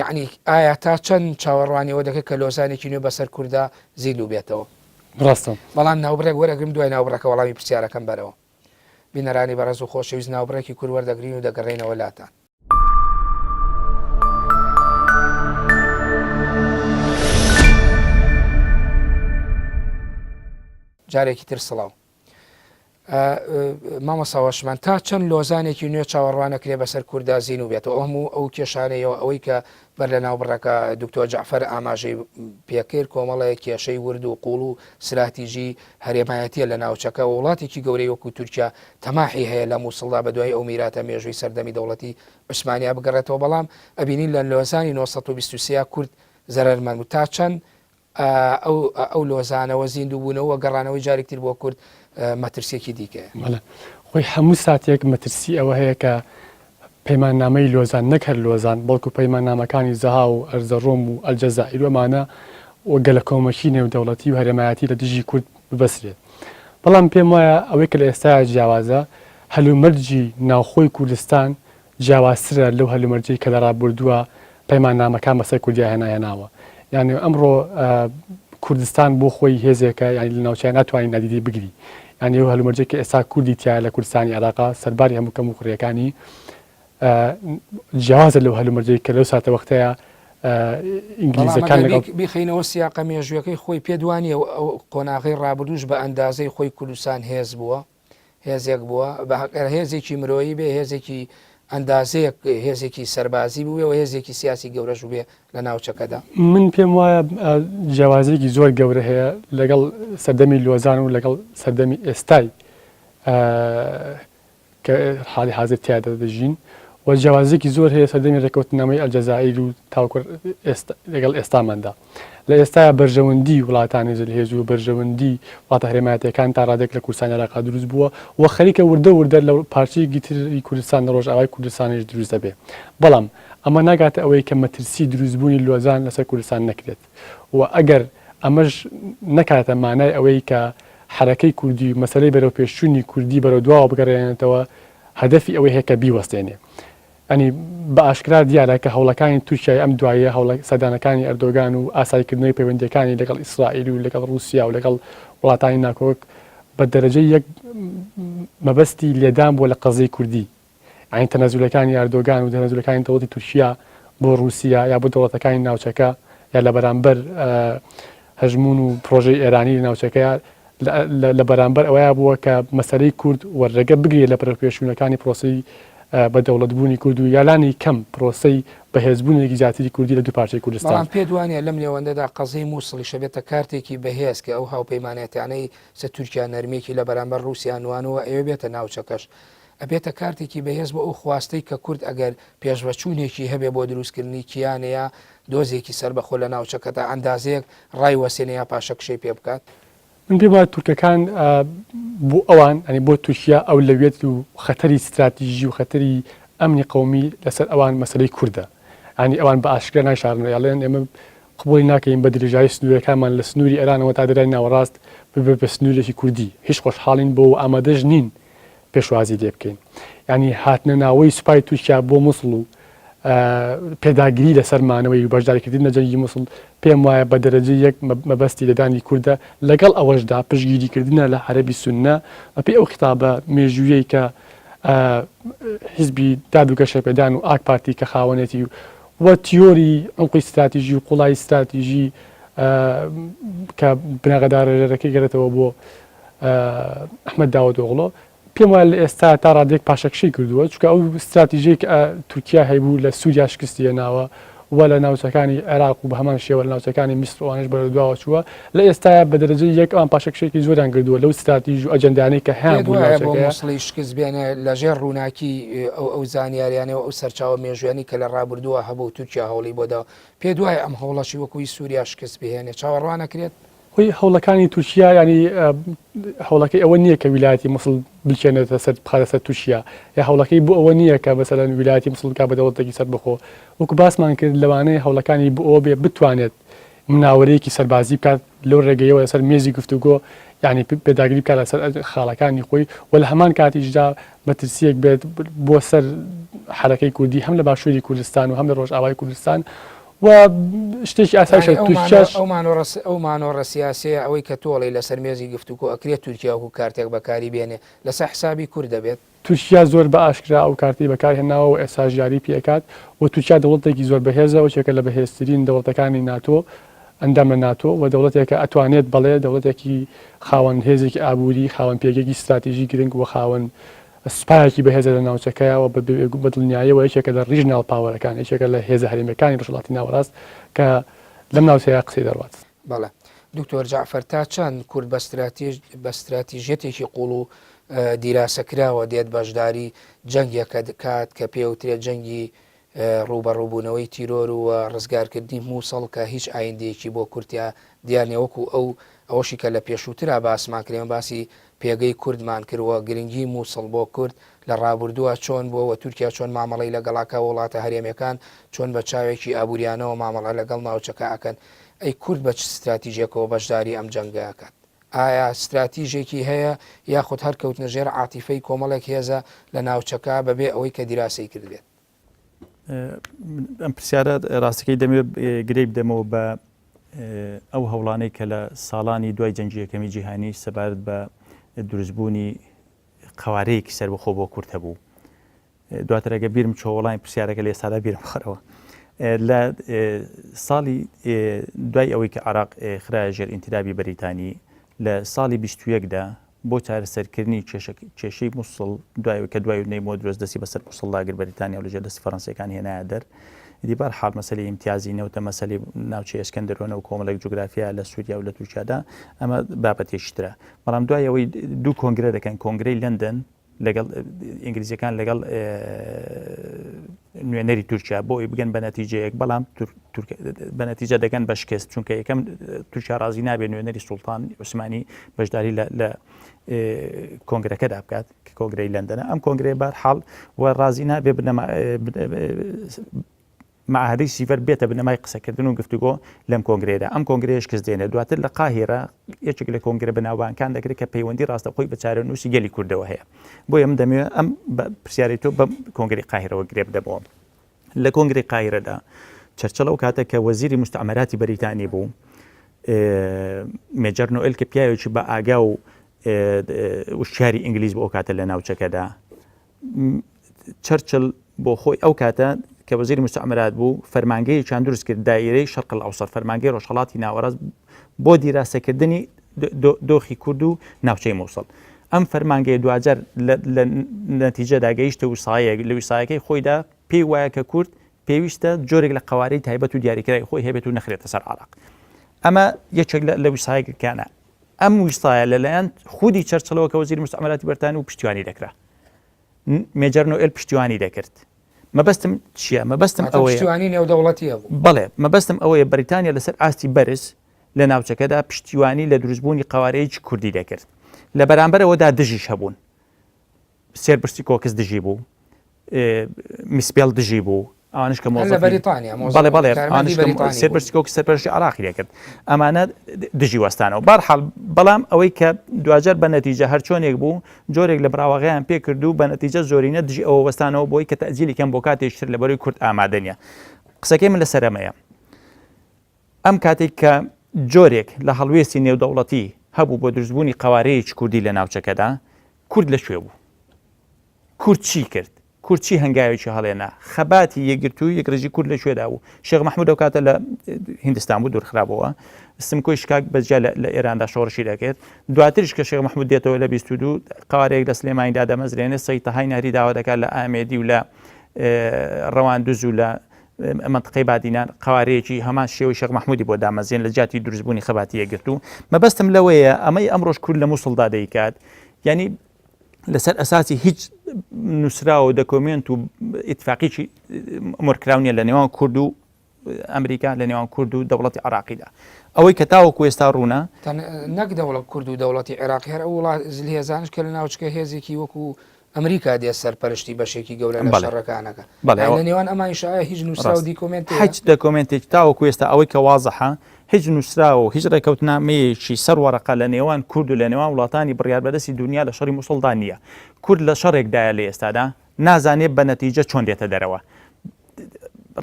یەعنی ئایا تا چەند چاوەڕوانی ئەوە دەکرێت کە لۆزانێکی نوێ بەسەر کوردا زیندوو بێتەوە؟ ڕاستە. بەڵام ناوبڕێک وەرەگرم دوای ناوبڕەکە وەڵامی پرسیارەکەم بەرەوە. بینەرانی بەڕێز و خۆشەویست ناوبڕێکی کورت وەردەگرین و دەگەڕێینەوە لاتان. جارێکی تر سڵاو. مامۆستا وەشمان تا چەند لۆزانێکی نوێ چاوەڕوانەکرێ بەسەر کوردا زینوو بێتەوە ئەو هەموو ئەو کێشانەیەوە ئەوەی کە بەر لە ناوبڕەکە دکتۆر جەعفەر ئاماژەی پێکرد کۆمەڵێک کێشەی ورد و قوڵ و ستراتیژی هەرێمایەتیە لە ناوچەکە وڵاتێکی گەورەی وەکو تورکیا تەماحی هەیە لە موسڵدا بەدوای ئەو میراتە مێژووی سەردەمی دەوڵەتی عوسمانیا بگەڕێتەوە بەڵام ئەبینین لە لۆزانی 923 کورد زەرەرمەند بوو تا چەند ئەو ئەو لۆزانەوە زیندوو بوونەوە و گەڕانەوەی جارێک تر بۆ کورد مەترسیەکی دیکەیە. بەڵێ خۆی هەموو ساتێک مەترسی ئەوە هەیە کە پەیماننامەی لۆزان نەک هەر لۆزان بەڵکو پەیماننامەکانی زەها و ئەرزەڕۆم و ئەلجەزائیر و ئەمانە و گەلەکۆمەکی نێودەوڵەتی و هەرێمایەتی لە دژی کورد ببەسرێت. بەڵام پێم وایە ئەوەی کە لە ئێستایا جیاوازە هەلومەرجی ناوخۆی کوردستان جیاوازترە لەو هەلومەرجەی کە لە ڕابوردووە پەیماننامەکان بەسەر کوردیا هێنا هێناوە. یانی ئەمڕۆ کوردستان بۆ خۆی هێزێکە یانی لە ناوچەیە ناتوانانی نادیدەی بگری. یانی ئەو هەلومەرجەی کە ئێستا کوردی تیایە لە کوردستانی عێراقا سەرباری هەموو کەموکوڕییەکانی جیاوازە لەو هەلومەرجەی کە لەو ساتەوەختەیە ئینگلیزەکان لەگەڵ بیخەینەوە سیاقە مێژوویەکەی خۆی پێت وانییە ئەو قۆناغەی ڕابردووش بە ئەندازەی خۆی کوردستان هێز بووە؟ هێزێک بووە بە هێزێکی مرۆیی بێ هێزێکی ئەندازەیەک هێزێکی سەربازی بووێ و هێزێکی سیاسی گەورەش بێ لە ناوچەکەدا. من پێم وایە جیاوازیەکی زۆر گەورە هەیە لەگەڵ سەردەمی لۆزان و لەگەڵ سەردەمی ئێستای کە حاڵی حازر تیادا دەژین و جیاوازیەکی زۆر هەیە سەردەمی ڕێکەوتنامەی ئەلجەزائیر و تاوەکو لەگەڵ ئێستاماندا. لە ئێستایا بەرژەوەندی وڵاتانی زلهێز و بەرژەوەندی وڵاتە هەرێمایەتیەکان تا ڕادەیەک لە کوردستانی عێراقا دروست بووە و خەریکە وردە وردە لە پارچەیەکی تری کوردستان لە ڕۆژئاوای کوردستانیش دروست دەبێ. بەڵام ئەمە ناگاتە ئەوەی کە مەترسی دروستبوونی لۆزان لەسەر کوردستان نەکرێت و ئەگەر ئەمەش نەکاتە مانای ئەوەی کە حەرەکەی کوردی و مەسەلەی بەرەوپێشچوونی کوردی بەرەو دواوە بگەڕێنێتەوە هەدەفی ئەوەی هەیە کە بیوەستێنێ. یانی بە ئاشکرا دیارە کە هەوڵەکانی تورکیای ئەم دواییە، هەوڵە سەردانەکانی ئەردۆگان و ئاساییکردنەوەی پەیوەندییەکانی لەگەڵ ئیسرائیل و لەگەڵ ڕووسیا و لەگەڵ وڵاتانی ناکۆک بە دەرەجەی یەک مەبەستی لێدان بووە لە قەزیەی کوردی. یانی تەنەزولەکانی ئەردۆگان و تەنەزولەکانی دەوڵەتی تورکیا بۆ ڕووسیا یا بۆ دەوڵەتەکانی ناوچەکە یا لە بەرامبەر هەژموون و پڕۆژەی ئێرانی لە ناوچەکەیا لە بەرامبەر ئەوەیا بووە کە مەسەلەی کورد و ڕێگە بگرێت لە بەرەوپێشچوونەکانی پرۆسەی بە دەوڵەتبوونی کورد و یا لانی کەم پرۆسەی بەهێزبوونێکی زیاتری کوردی لە دوو پارچەی کوردستان. بەڵام پێت وانیە لەم نێوەندەدا قەزیەی موسڵیش ئەبێتە کارتێکی بەهێز کە ئەو هاوپەیمانێتیانەی سە تورکیا نەرمیەکی لە بەرامبەر ڕووسیا نوانووە ئەیەوێ بێتە ناوچەکەش ئەبێتە کارتێکی بەهێز بۆ ئەو خواستەی کە کورد ئەگەر پێشڤەچوونێکی هەبێ بۆ دروستکردنی کیانێ یا دۆزێکی سەربەخۆ لە ناوچەکەدا ئەندازەیەک ڕایوەسێنێ یا پاشەکشەی پێ بکات؟ من پێم وایە تورکەکان بۆ ئەوان یانی بۆ تورکیا ئەولەویەت و خەتەری ستراتیژی و خەتەری ئەمنی قەومی لەسەر ئەوان مەسەلەی کوردە یانی ئەوان بە ئاشکرا نایشارنەوە ئەڵێن ئێمە قبوڵی ناکەین بە درێژایی سنوورەکانمان لە سنووری ئێرانەوە تا دەریای ناوەڕاست ببێت بە سنوورێکی کوردی هیچ خۆشحاڵین بۆ و ئامادەش نین پێشوازی لێ بکەین. یانی هاتنە ناوەی سوپای تورکیا بۆ موسڵ و پێداگری لەسەر مانەوەی و بەشداریکردن لە جەنگی موسڵ پێم وایە بە دەرەجەی یەک مەبەستی لێدانی کوردە، لەگەڵ ئەوەشدا پشتگیریکردنە لە عەرەبی سوننە بەپێی ئەو خیتابە مێژوویەی کە حیزبی داد و گەشەپێدان و ئاک پارتی کە خاوەنێتی و تیۆری عومقی ستراتیژی و قوڵایی ستراتیژی کە بناغەداڕێژەرەکەی گەرێتەوە بۆ ئەحمەد داودئۆغڵۆ، پێم وایە لە ئێستا تا ڕادەیەک پاشەکشەی کردووە، چونکە ئەو ستراتیژەی کە تورکیا هەیبوو لە سووریا شکستی هێناوە و لە ناوچەکانی عێراق و بە هەمان شێوە لە ناوچەکانی میسر ئەوانەش بەرەو دواوە چووە، لە ئێستایا بە دەرەجەی یەک ئەوان پاشەکشەیەکی زۆریان کردووە لەو ستراتیژ و ئەجەندانەی کە هەیان پێت بوو لە وایە بۆ ناوچەکەیا. موسڵیش شکست بێنێ لە ژێر ڕووناکی ئەو ئەو زانیاریانەی و ئەو سەرچاوە مێژوویانەی کە لە ڕابردووە هەبوو و تورکیا هەوڵی بۆ داوە، پێت وایە ئەم هەوڵەشی وەکوو هی سووریا شکست بهێنێ چاوەڕوان ئەکرێت؟ هۆی هەوڵەکانی تورکیا یانی هەوڵەکەی ئەوە نییە کە ویلایەتی موسڵ بلکێنێتە سەر بخاتە سەر تورکیا یا هەوڵەکەی بۆ ئەوە نییە کە مەسەلەن ویلایەتی موسڵ بکات بە دەوڵەتێکی سەربەخۆ وەکو باسمان کرد لەوانەیە هەوڵەکانی بۆ ئەوە بێ بتوانێت مناوەرەیەکی سەربازی بکات لەو ڕێگەیەوە لەسەر مێزی گفتوگۆ یعنی پێداگری بکات لەسەر خاڵەکانی خۆی و لە هەمان کاتیشدا مەترسییەک بێت بۆ سەر حەرەکەی کوردی هەم لە باشووری کوردستان و هەم لە ڕۆژئاوای کوردستان و شتێکی ئاسایشە تورکیاش. ئەو مانۆڕە ئەو مانۆڕە سیاسیە ئەوەی کە تۆ ئەڵێی لەسەر مێزی گفتوگۆ ئەکرێت تورکیا وەکو کارتێک بەکاری بێنێ لەسەر حسابی کورد دەبێت؟ تورکیا زۆر بە ئاشکرا ئەو کارتەی بەکار هێناوە و ئێستاش یاری پێ ئەکات و تورکیا دەوڵەتێکی زۆر بەهێزە وەکێکە لە بەهێزترین دەوڵەتەکانی ناتۆ. ئەندام لە ناتۆ و دەوڵەتێکە ئەتوانێت بەڵێ دەوڵەتێکی خاوەن هێزێکی ئابووری، خاوەن پێگەیەکی ستراتیژی گرنگ و خاوەن سوپایەکی بەهێزە لە ناوچەکەیا و بە دڵنیاییەوە یەکێکە لە regional power ەکان، یەکێکە لە هێزە هەرێمییەکانی ڕۆژهەڵاتی ناوەڕاست کە لەم ناوچەیە قسەی دەڕوات. بەڵێ دکتۆر جەعفەر تا چەند کورد بە ستراتیژیەتێکی قوڵ و دیراسەکراوە دێت بەشداری جەنگێکە دکات کە پێوترێت جەنگی ڕووبەڕووبوونەوەی تیرۆر و ڕزگارکردنی مووسڵ کە هیچ ئایندەیەکی بۆ کورد تیا دیار نیە وەکو ئەو ئەوەشی کە لە پێشووترا باسمان کرد ئێمە باسی پێگەی کوردمان کرد و گرنگی مووسڵ بۆ کورد لە ڕابوردووە چۆن بووە و تورکیا چۆن مامەڵەی لەگەڵا کا وڵاتە هەرێمیەکان چۆن بە چاوێکی ئابووریانەوە مامەڵە لەگەڵ ناوچەکە ئەکەن ئەی کورد بە چ ستراتیژێکەوە بەشداری ئەم جەنگە ئەکات؟ ئایا ستراتیژێکی هەیە یاخود هەر کەوتنە ژێر عاتیفەی کۆمەڵێک هێزە لە ناوچەکە بەبێ ئەوەی کە دیراسەی کردبێت؟ ئەم پرسیارە ڕاستەکەی دەمەوێت گرێی بدەمەوە بە ئەو هەوڵانەی کە لە ساڵانی دوای جەنگی یەکەمی جیهانی سەبارەت بە دروستبوونی قەوارەیەکی سەربەخۆ بۆ کورد هەبوو. دواتر ئەگە بیرم چۆ وەڵامی پرسیارەکە لە ئێستادا بیرم خەرەوە. لە ساڵی دوای ئەوەی کە عراق خرایە ژێر ئینتیدابی بەریتانی لە ساڵی 21 دا بۆ چارەسەرکردنی کێشەی موسڵ دوای کە دوای نەی مۆدرۆس دەستی بەسەر موسڵدا گرت بەریتانیا و لەژێر دەستی فەرەنسیەکان هێنایە دەر ئیدی بەر حاڵ مەسەلەی ئیمتیازی نەوتە مەسەلەی ناوچەی ئەسکەندەرۆنە و کۆمەڵێک جوگرافیا لە سووریا و لە تورکیادا ئەمە بابەتێکی ترە بەڵام دوای ئەوەی دوو کۆنگرە دەکەن کۆنگرەی لەندەن لەگەڵ ئینگلیزیەکان لەگەڵ نوێنەری تورکیا بۆ ئەوی بگەن بە نەتیجەیەک بەڵام بە نەتیجە دەگەن بە شکست چونکە یەکەم تورکیا ڕازی نابێت نوێنەری سوڵتان عوسمانی بەشداری لە کۆنگرەکەدا بکات کە کۆنگرەی لەندەنە ئەم کۆنگرەیە بار حاڵ و ڕازی نابێ بنەما معاهدەی سیڤەر بێتە بنەمای قسەکردن و گفتوگۆ لەم کۆنگرەیەدا، ئەم کۆنگرەیە شکست دێنێت، دواتر لە قاهیرە یەکێک لە کۆنگرە بەناوبانگەکان دەکرێت کە پەیوەندی ڕاستەوخۆی بە چارەنووسی گەلی کوردەوە هەیە. بۆیە من دەمەوێت ئەم پرسیارەی تۆ بەم کۆنگرەی قاهیرەوە گرێ بدەمەوە. لە کۆنگرەی قاهیرەدا چەرچڵ ئەو کاتە کە وەزیری موستەعمەراتی بەریتانی بوو، مێجەر نۆئێل کە پیاوێکی بە ئاگا و وشیاری ئینگلیز بوو ئەو کاتە لە ناوچەکەدا، چەرچل بۆ خۆی ئەو کاتە کە وەزیری مستعمرات بوو فەرمانگەیەکیان دروست کرد دایرەی شەرق الاوسط فەرمانگەی ڕۆژهەڵاتی ناوەڕاست بۆ دیراسەکردنی دۆخی کورد و ناوچەی مووسڵ ئەم فەرمانگەیە دواجار لە نەتیجەدا گەیشتە وسایەک لە وسایەکەی خۆیدا پێی وایە کە کورد پێویستە جۆرێک لە قوارەی تایبەت و دیاریکراوی خۆی هەبێت و نەخرێتە سەر عراق ئەمە یەکێک لە وسایەکانە ئەم ویستایە لەلایەن خودی چەرچڵەوە کە وەزیری مستعمراتی بەرتانی و پشتیوانی دەکرا. مێجەر نۆئێل پشتیوانی دەکرد. مەبەستم چییە؟ مەبەستم ئەوەیە پشتیوانی نێودەوڵەتی هەبوو. بەڵێ، مەبەستم ئەوەیە بەریتانیا لەسەر ئاستی بەرز لە ناوچەکەدا پشتیوانی لە دروستبوونی قەوارەیەکی کوردی دەکرد. لە بەرامبەرەوەدا دژیش هەبوون. سێر برسی کۆکس دژی بوو. میسپێل دژی بوو ئەوانش کە لە بەریتانیا بەڵێ بەڵێ سێر برسی کۆکس سەرپەرشتی عراقی دەکرد ئەمانە دژی وەستانەوە بارحاڵ بەڵام ئەوەی کە دواجار بە نەتیجە هەر چۆنێک بوو جۆرێک لە براوەغیان پێکرد و بە نەتیجە زۆرینە دژی ئەوە وەستانەوە بۆی کە تەجیلی کەم بۆ کاتێکتر لە بەرەی کورد ئامادە نیە قسەکەی من لەسەر ئەمەیە ئەم کاتێک کە جۆرێک لە هەڵوێستی نێودەوڵەتی هەبوو بۆ دروستبوونی قەوارەیەکی کوردی لە ناوچەکەدا کورد لە کوێ بوو؟ کورد چی کرد؟ کورد چی هەنگاوێکی هەڵێنا؟ خەباتی یەکگرتووی یەکڕیزی کورد لە کوێدا بوو؟ شێخ مەحموود ئەو کاتە لە هیندستان بوو دوورخرابەوە. سمکۆی شکاک بە جیا لە ئێراندا شۆڕشی دەکرد. دواتریش کە شێخ مەحموود دێتەوە لە 22 قەوارەیەک لە سلێمانیدا دەمەزرێنێ، سەید تەهای نەهری داوا دەکات لە ئامێدی و لە ڕەواندوز و لە مەنتقەی بادینان قەوارەیەکی هەمان شێوەی شێخ مەحموودی بۆ دامەزرێن لە جیاتی دروستبوونی خەباتی یەکگرتوو. مەبەستم لەوەیە ئەمەی ئەمڕۆش کورد لە موسڵدا دەیکات یانی لەسەر ئەساسی هیچ نووسراوە و دەکۆمێنت و ئیتفاقیی مۆرکراو نییە لە نێوان کورد و ئەمریکا لە نێوان کورد و دەوڵەتی عراقیدا ئەوەی کە تاوەکو ئێستا ڕوونە نەک دەوڵەت کورد و دەوڵەتی عێراقی هەر ئەو وڵات زلهێزانش کە لە ناوچکە هێزێکی وەکو ئەمریکا دێت سەرپەرشتی بەشێکی گەورە لە شەڕەکانەکە لە نێوان ئەمانیش ئایا هیچ نووسراو دیکۆمێنت هیچ دەکۆمێنتێک تاوەکو ئێستا ئەوەی کە وازحە هیچ نووسراوە و هیچ ڕێکەوتنامەیەکی سەر وەرەقە لە نێوان کورد و لە نێوان وڵاتانی بڕیاربەدەستی دونیا لە شەڕی موسڵدا نییە. کورد لە شەڕێکدایە لە ئێستادا نازانێ بە نەتیجە چۆن دێتە دەرەوە.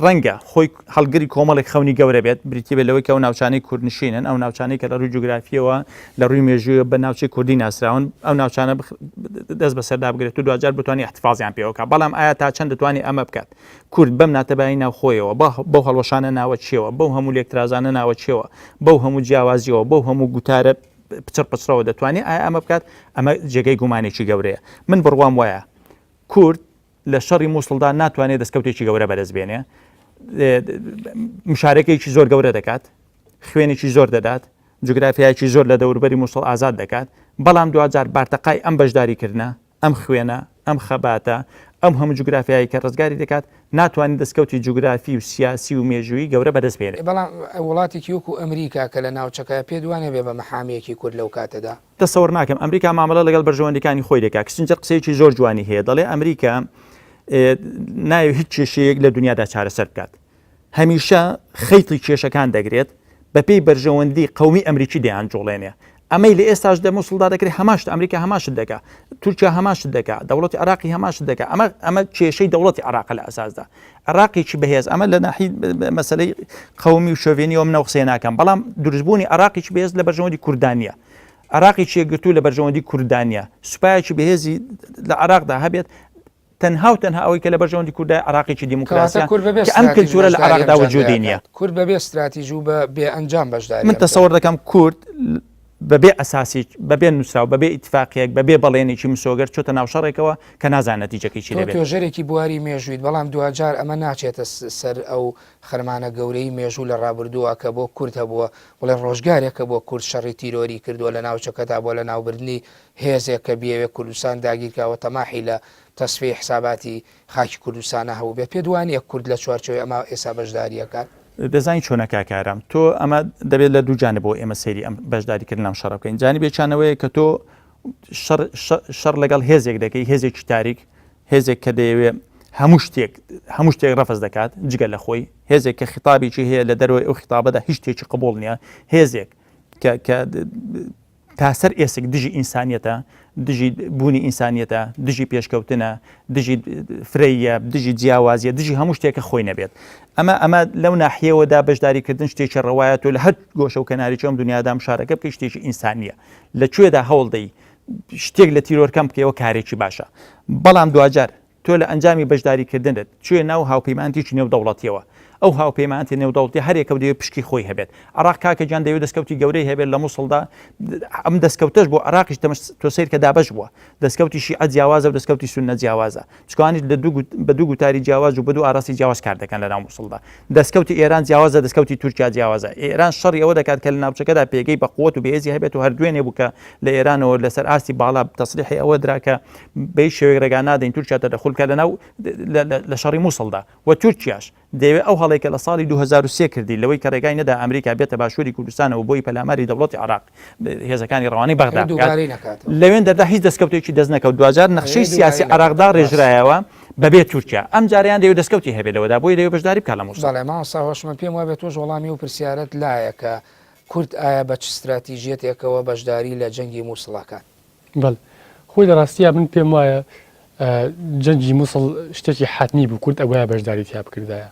ڕەنگە خۆی هەڵگری کۆمەڵێک خەونی گەورە بێت، بریتی بێت لەوەی کە ئەو ناوچانەی کوردنشینن، ئەو ناوچانەی کە لە ڕووی جوگرافییەوە، لە ڕووی مێژوویەوە بە ناوچەی کوردی ناسراون، ئەو ناوچانە دەست بەسەردا بگرێت و دواجار بتوانێت ئیحتفازیان پێوە بکات. بەڵام ئایا تا چەند دەتوانێت ئەمە بکات؟ کورد بەم ناتەبایی ناوخۆیەوە، بەو هەڵوەشانە ناوەکییەوە، بەو هەموو لێکترازانە ناوەکییەوە، بەو هەموو جیاوازییەوە، بەو هەموو گوتارە پچڕ پچڕەوە دەتوانێت ئایا ئەمە بکات؟ ئەمە جێگەی گومانێکی گەورەیە. من بڕوام وایە کورد لە شەڕی مووسڵدا ناتوانێت دەستکەوتێکی گەورە بەدەست بێنێ، مشارەکەیەکی زۆر گەورە دەکات، خوێنێکی زۆر دەدات، جوگرافیایەکی زۆر لە دەوروبەری مووسڵ ئازاد دەکات، بەڵام دواجار بارتەقای ئەم بەشداریکردنە، ئەم خوێنە، ئەم خەباتە، ئەم هەموو جوگرافیایەی کە ڕزگاری دەکات، ناتوانێت دەستکەوتی جوگرافی و سیاسی و مێژوویی گەورە بەدەست بێنێت. بەڵام وڵاتێکی وەکو ئەمریکا کە لە ناوچەکەیە پێت وانەبێ بە مەحامییەکی کورد لەو کاتەدا؟ تەسەور ناکەم. ئەمریکا مامەڵە لەگەڵ بەرژەوەندیەکانی خۆی دەکات. کیسنجەر قسەیەکی زۆر جوانی هەیە دەڵێ ئەمریکا نایەوێت هیچ کێشەیەک لە دنیادا چارەسەر بکات. هەمیشە خەیتی کێشەکان دەگرێت بەپێی بەرژەوەندی قەومی ئەمریکی دەیانجوڵێنێ. ئەمەی لە ئێستاش لە موسڵدا دەکرێت هەمان شت ئەمریکا هەمان شت دەکا تورکیا هەمان شت دەکا دەوڵەتی عراقی هەمان شت دەکا ئەمە ئەمە کێشەی دەوڵەتی عراقە لە ئەساسدا عراقێکی بەهێز ئەمە لە ناحی مەسلەی قەومی و شۆڤێنیەوە منەوە قسەی ناکەم بەڵام دروستبوونی عراقێکی بەهێز لە بەرژەوەندی کوردانیە عراقێکی یەکگرتوو لە بەرژەوەندی کوردانیە سوپایەکی بەهێزی لە عراقدا هەبێت تەنها و تەنها ئەوەی کە لە بەرژەوەندی کوردای عراقێکی دیموکراسیە کەواتە کورد بەبێ کە ئەم ستراتیژ کلتورە لە بەشداری ئەم عراقدا جەنگە وجودی نییە. ئەکات. کورد بەبێ ستراتیژ و بە بێ ئەنجام بەشداری من ئەم تەسەوەر جەنگە. دەکەم کورد بەبێ ئەساسی بەبێ نووسراو بەبێ ئیتفاقیەک بەبێ بەڵێنێکی مسۆگەر چۆتە ناو شەڕێکەوە کە نازانێت نەتیجەکەی چی تۆ دەبێت. توێژەرێکی بواری مێژوویت، بەڵام دواجار ئەمە ناچێتە سەر ئەو خەرمانە گەورەی مێژوو لە ڕابردووە کە بۆ کورد هەبووە، بڵێ ڕۆژگارێک کە بۆ کورد شەڕی تیرۆری کردووە لە ناوچەکەدا بۆ لەناوبردنی هێزێک کە بیەوێ کوردستان داگیرکا و تەماحی لە تەسفیەی حساباتی خاکی کوردستانا هەبووبێت، پێت وانیە کورد لە چوارچێوەی ئەمە ئێستا بەشداری ئەکات؟ دەزانی چۆنە کاک ئارام، تۆ ئەمە دەبێت لە دوو جانبەوە ئێمە سەیری ئەم بەشداریکردن لەم شەڕە بکەین، جانبێکیان ئەوەیە کە تۆ شەڕ شەڕ لەگەڵ هێزێک دەکەی، هێزێکی تاریک، هێزێک کە دەیەوێ هەموو شتێک هەموو شتێک ڕەفز دەکات جگە لە خۆی، هێزێک کە خیتابێکی هەیە لە دەرەوەی ئەو خیتابەدا هیچ شتێکی قبوڵ نییە، هێزێک کە کە تا سەر ئێسک دژی ئینسانیەتە، دژی بوونی ئینسانیەتە، دژی پێشکەوتنە، دژی فرەییە، دژی جیاوازیە، دژی هەموو شتێکە خۆی نەبێت. ئەمە ئەمە لەو ناحیەوەدا بەشداریکردن شتێکی ڕەوایە تۆ لە هەر گۆشە و کەنارێکی ئەم دنیادا مشارەکە بکەی شتێکی ئینسانیە. لە کوێدا هەوڵ دەی شتێک لە تیرۆر کەم بکەیەوە کارێکی باشە. بەڵام دواجار تۆ لە ئەنجامی بەشداریکردنت چویە ناو هاوپەیمانتیی نێودەوڵەتیەوە، ئەو هاوپەیمانتیە نێودەوڵەتیە هەریەکەو دەیەوێت پشکی خۆی هەبێت. عێراق کاکە گیان دەیەوێت دەستکەوتی گەورەی هەبێت لە موسڵدا، ئەم دەستکەوتەش بۆ عێراقیش تەمەش تۆ سەیر کە دابەش بووە، دەستکەوتی شیعە جیاوازە و دەستکەوتی سوننە جیاوازە، چونکە ئەوانیش لە دوو بە دوو گوتاری جیاواز و بە دوو ئاراستەی جیاواز کار دەکەن لە ناو موسڵدا. دەستکەوتی ئێران جیاوازە، دەستکەوتی تورکیا جیاوازە. ئێران شەڕی ئەوە دەکات کە لە ناوچەکەدا پێگەی بە قوت و بەهێزی هەبێت و هەر دوێنێ بوو کە لە ئێرانەوە لەسەر ئاستی باڵا تەسریحی ئەوە درا کە بە هیچ شێوەیەک ڕێگا نادەین تورکیا تەدەخول بکات لەناو لە شەڕی مووسڵدا و تورکیاش دەیەوێت ئەو هەڵەی کە لە ساڵی 2003 کردی لەوەی کە ڕێگای نەدا ئەمریکا بێتە باشووری کوردستانەوە بۆی پەلاماری دەوڵەتی عێراق هێزەکانی ڕەوانەی بەغدا بکات لەوێن دەردا هیچ دەستکەوتێکی دەست نەکەوت دواجار نەخشەی سیاسی عێراقدا ڕێژرایەوە بەبێ تورکیا ئەم جاریان دەیەوێت دەستکەوتی هەبێت لەوەدا بۆی دەیەوێت بەشداری بکات لە مووسڵ. بەڵێ مامۆستا هۆشمەند پێم وابێت تۆش وەڵامی ئەو پرسیارەت لایە کە کورد ئایا بە چ ستراتیژیەتێکەوە بەشداری لە جەنگی مووسڵ ئەکات؟ بەڵێ خۆی لە ڕاستیا من پێم وایە جەنگی موسڵ شتێکی حەتمی بوو کورد ئەبوایە بەشداری تیا بکردایە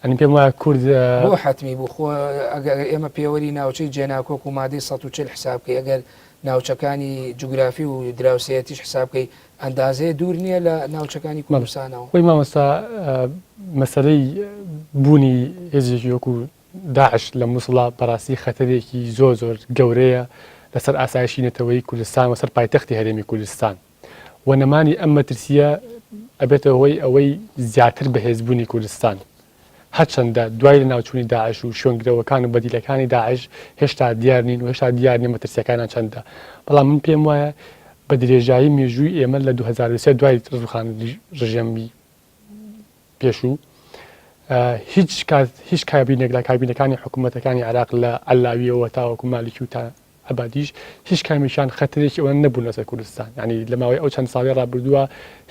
ئەنی پێم وایە کورد بۆ حەتمی بوو خۆ ئەگەر ئێمە پێوەری ناوچەی جێناکۆک و مادەی 140 حساب بکەی ئەگەر ناوچەکانی جوگرافی و دراوسێیەتیش حساب بکەی ئەندازەیە دوور نییە لە ناوچەکانی کوردستانەوە. خۆی مامۆستا مەسەلەی بوونی هێزێکی وەکو داعش لە موسڵا بەڕاستی خەتەرێکی زۆر زۆر گەورەیە لەسەر ئاسایشی نەتەوەیی کوردستان و سەر پایتەختی هەرێمی کوردستان و نەمانی ئەم مەترسییە ئەبێتە هۆی ئەوەی زیاتر بەهێزبوونی کوردستان. هەرچەندە دوای لەناوچوونی داعش و شوێنگرەوەکان و بەدیلەکانی داعش هێشتا دیار نین و هێشتا دیار نیە مەترسیەکانیان چەندە بەڵام من پێم وایە بە درێژایی مێژووی ئێمە لە 2003 دوای ڕووخانی ڕژێمی پێشوو هیچ کات هیچ کابینێک لە کابینەکانی حکوومەتەکانی عێراق لە عەلاویەوە تاوەکو مالکی و تا عەبادیش هیچ کامێکیان خەتەرێکی ئەوەندە نەبوون لەسەر کوردستان یانی لە ماوەی ئەو چەند ساڵەی ڕابردووە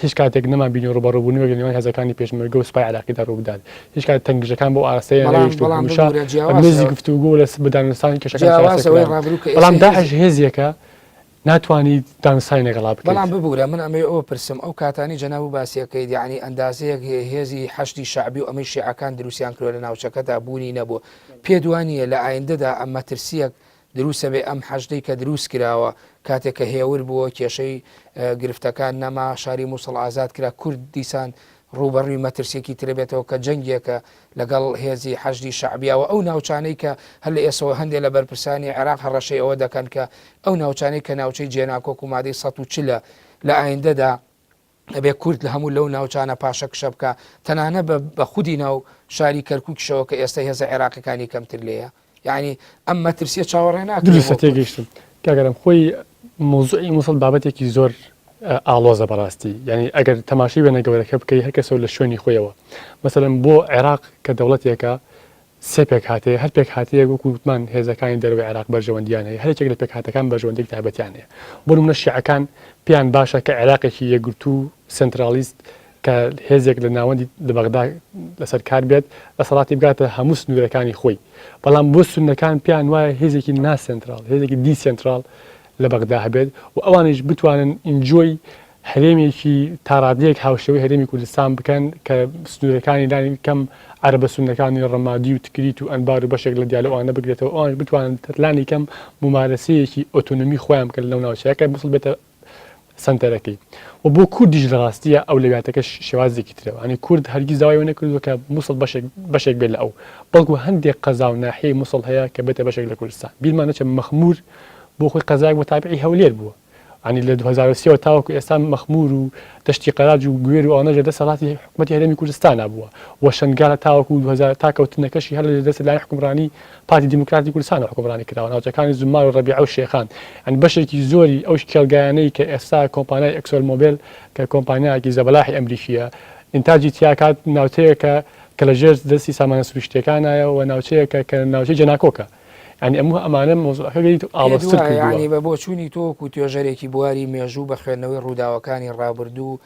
هیچ کاتێک نەمان بینی ڕووبەڕووبوونەوەیەک لە نێوان هێزەکانی پێشمەرگە و سوپای عێراقیدا ڕووبدات هیچ کات تەنگژەکان بەو ئاراستەیە بەڵام نەگەیشت و بەڵام هەمیشە ببورە بە جیاوازە مێزی گفتوگۆ و لە بە دانوستان کێشەکان چارەسەر جیاوازە ئەوەی کران ڕابروو کە بەڵام ئێستا داعش هێزی هێزێکە. ناتوانی دانوستانی لەگەڵا بکەیت. بەڵام ببورە من ئەمەوێ ئەوە پرسم ئەو کاتانەی جەنابو باسی ئەکەیت یەعنی ئەندازەیەک هێزی حەشدی شەعبی و ئەمەی شیعەکان دروستیان کردوە لە ناوچەکەدا بوونی نەبووە پێت وانیە لە ئایندەدا ئەم مەترسیەک دروسەبێ ئەم حەشدەی کە دروست کراوە کاتێک کە هێور بووە کێشەی گرفتەکان نەما شاری موسڵ ئازاد کرا کورد دیسان ڕووبەڕووی مەترسیەکی ترە بێتەوە کە جەنگێکە لەگەڵ هێزی حەشدی شەعبیا و ئەو ناوچانەی کە هەر لە ئێسەوە هەندێ لە بەرپرسانی عێراق هەڕەشەی ئەوە دەکەن کە ئەو ناوچانەی کە ناوچەی جێناکۆک و مادەی 140 ە لە ئایندەدا ئەبێ کورد لە هەموو لەو ناوچانە پاشەکشە بکا تەنانە بە خودی ناو شاری کەرکوکیشەوە کە ئێستا هێزە عێراقیەکانی کەمتر لێیە یعنی ئەم مەترسیە چاوەڕێ ناکرێ دروستە تێگەیشتم کاک ئارام خۆی مەوزوعی موسڵ بابەتێکی زۆر ئاڵۆزە بەڕاستی یعنی ئەگەر تەماشای وێنە گەورەکە بکەی هەر کەسەو لە شوێنی خۆیەوە مەسەلەن بۆ عێراق کە دەوڵەتێکە سێ پێکهاتەیە هەر پێکهاتەیەک وەکو وتمان هێزەکانی دەرەوەی عێراق بەرژەوەندیان هەیە هەر یەکێک لە پێکهاتەکان بەرژەوەندیەکی تایبەتیان هەیە بۆ نمونە شیعەکان پێیان باشە کە عێراقێکی یەکگرتوو سێنترالیست کە هێزێک لە ناوەندی لە بەغدا لەسەر کار بێت دەسەڵاتی بگاتە هەموو سنوورەکانی خۆی بەڵام بۆ سوننەکان پێیان وایە هێزێکی نا سێنتراڵ هێزێکی decentral لە بەغدا هەبێت و ئەوانیش بتوانن enjoy هەرێمێکی تاڕادەیەک هاوشێوەی هەرێمی کوردستان بکەن کە سنوورەکانی لانی کەم عەرەبە سوننەکانی ڕەمادی و تکریت و ئەنبار و بەشێک لە دیالە ئەوانە بگرێتەوە ئەوانیش بتوانن لانی کەم مومارەسەیەکی ئۆتۆنۆمی خۆیان بکەن لەو ناوچەیە کە موسڵ بێتە سەنتەرەکەی و بۆ کوردیش لە ڕاستیە ئەولەویاتەکەش شێوازێکی ترە یانی کورد هەرگیز داوای ئەوە نەکردووە کە موسڵ بەشێک بەشێک بێت لە ئەو بەڵکو هەندێک قەزا و ناحیەی موسڵ هەیە کە بێتە بەشێک لە کوردستان بیرمان نەچێت مەخمور بۆ خۆی قەزایەک بۆ تابعی هەولێر بووە ینی لە 2023 ەوە تاوەکو ئێستا مەخمور و دەشتی قەراج و گوێر و ئەوانە لە دەسەڵاتی حکومەتی هەرێمی کوردستانا بووە و شەنگال تاوەکو 2000 تا کەوتنەکەشی هەر لە دەست لایەن حکومڕانی پارتی دیموکراتی کوردستانەوە حوکمڕانی کراوە، ناوچەکانی زوممار و ڕەبیعە و شێخان، یانی بەشێکی زۆری ئەو کێڵگایانەی کە ئێستا کۆمپانیای ئێکسۆن مۆبێل کە کۆمپانیایەکی زەبەلاحی ئەمریکییە ئینتاجی تیاکات ناوچەیەکە کە لە ژێر دەستی سامانە سروشتییەکانایە و ناوچەیەکە کە ناوچەی جێناکۆکە. یانی ئەموو ئەمانە مەوزوعەکە گەیت پێت ئاڵۆزتر وایە کردووە. یانی بە بۆچوونی تۆ وەکوو توێژەرێکی بواری مێژوو بە خوێندنەوەی ڕووداوەکانی ڕابردوو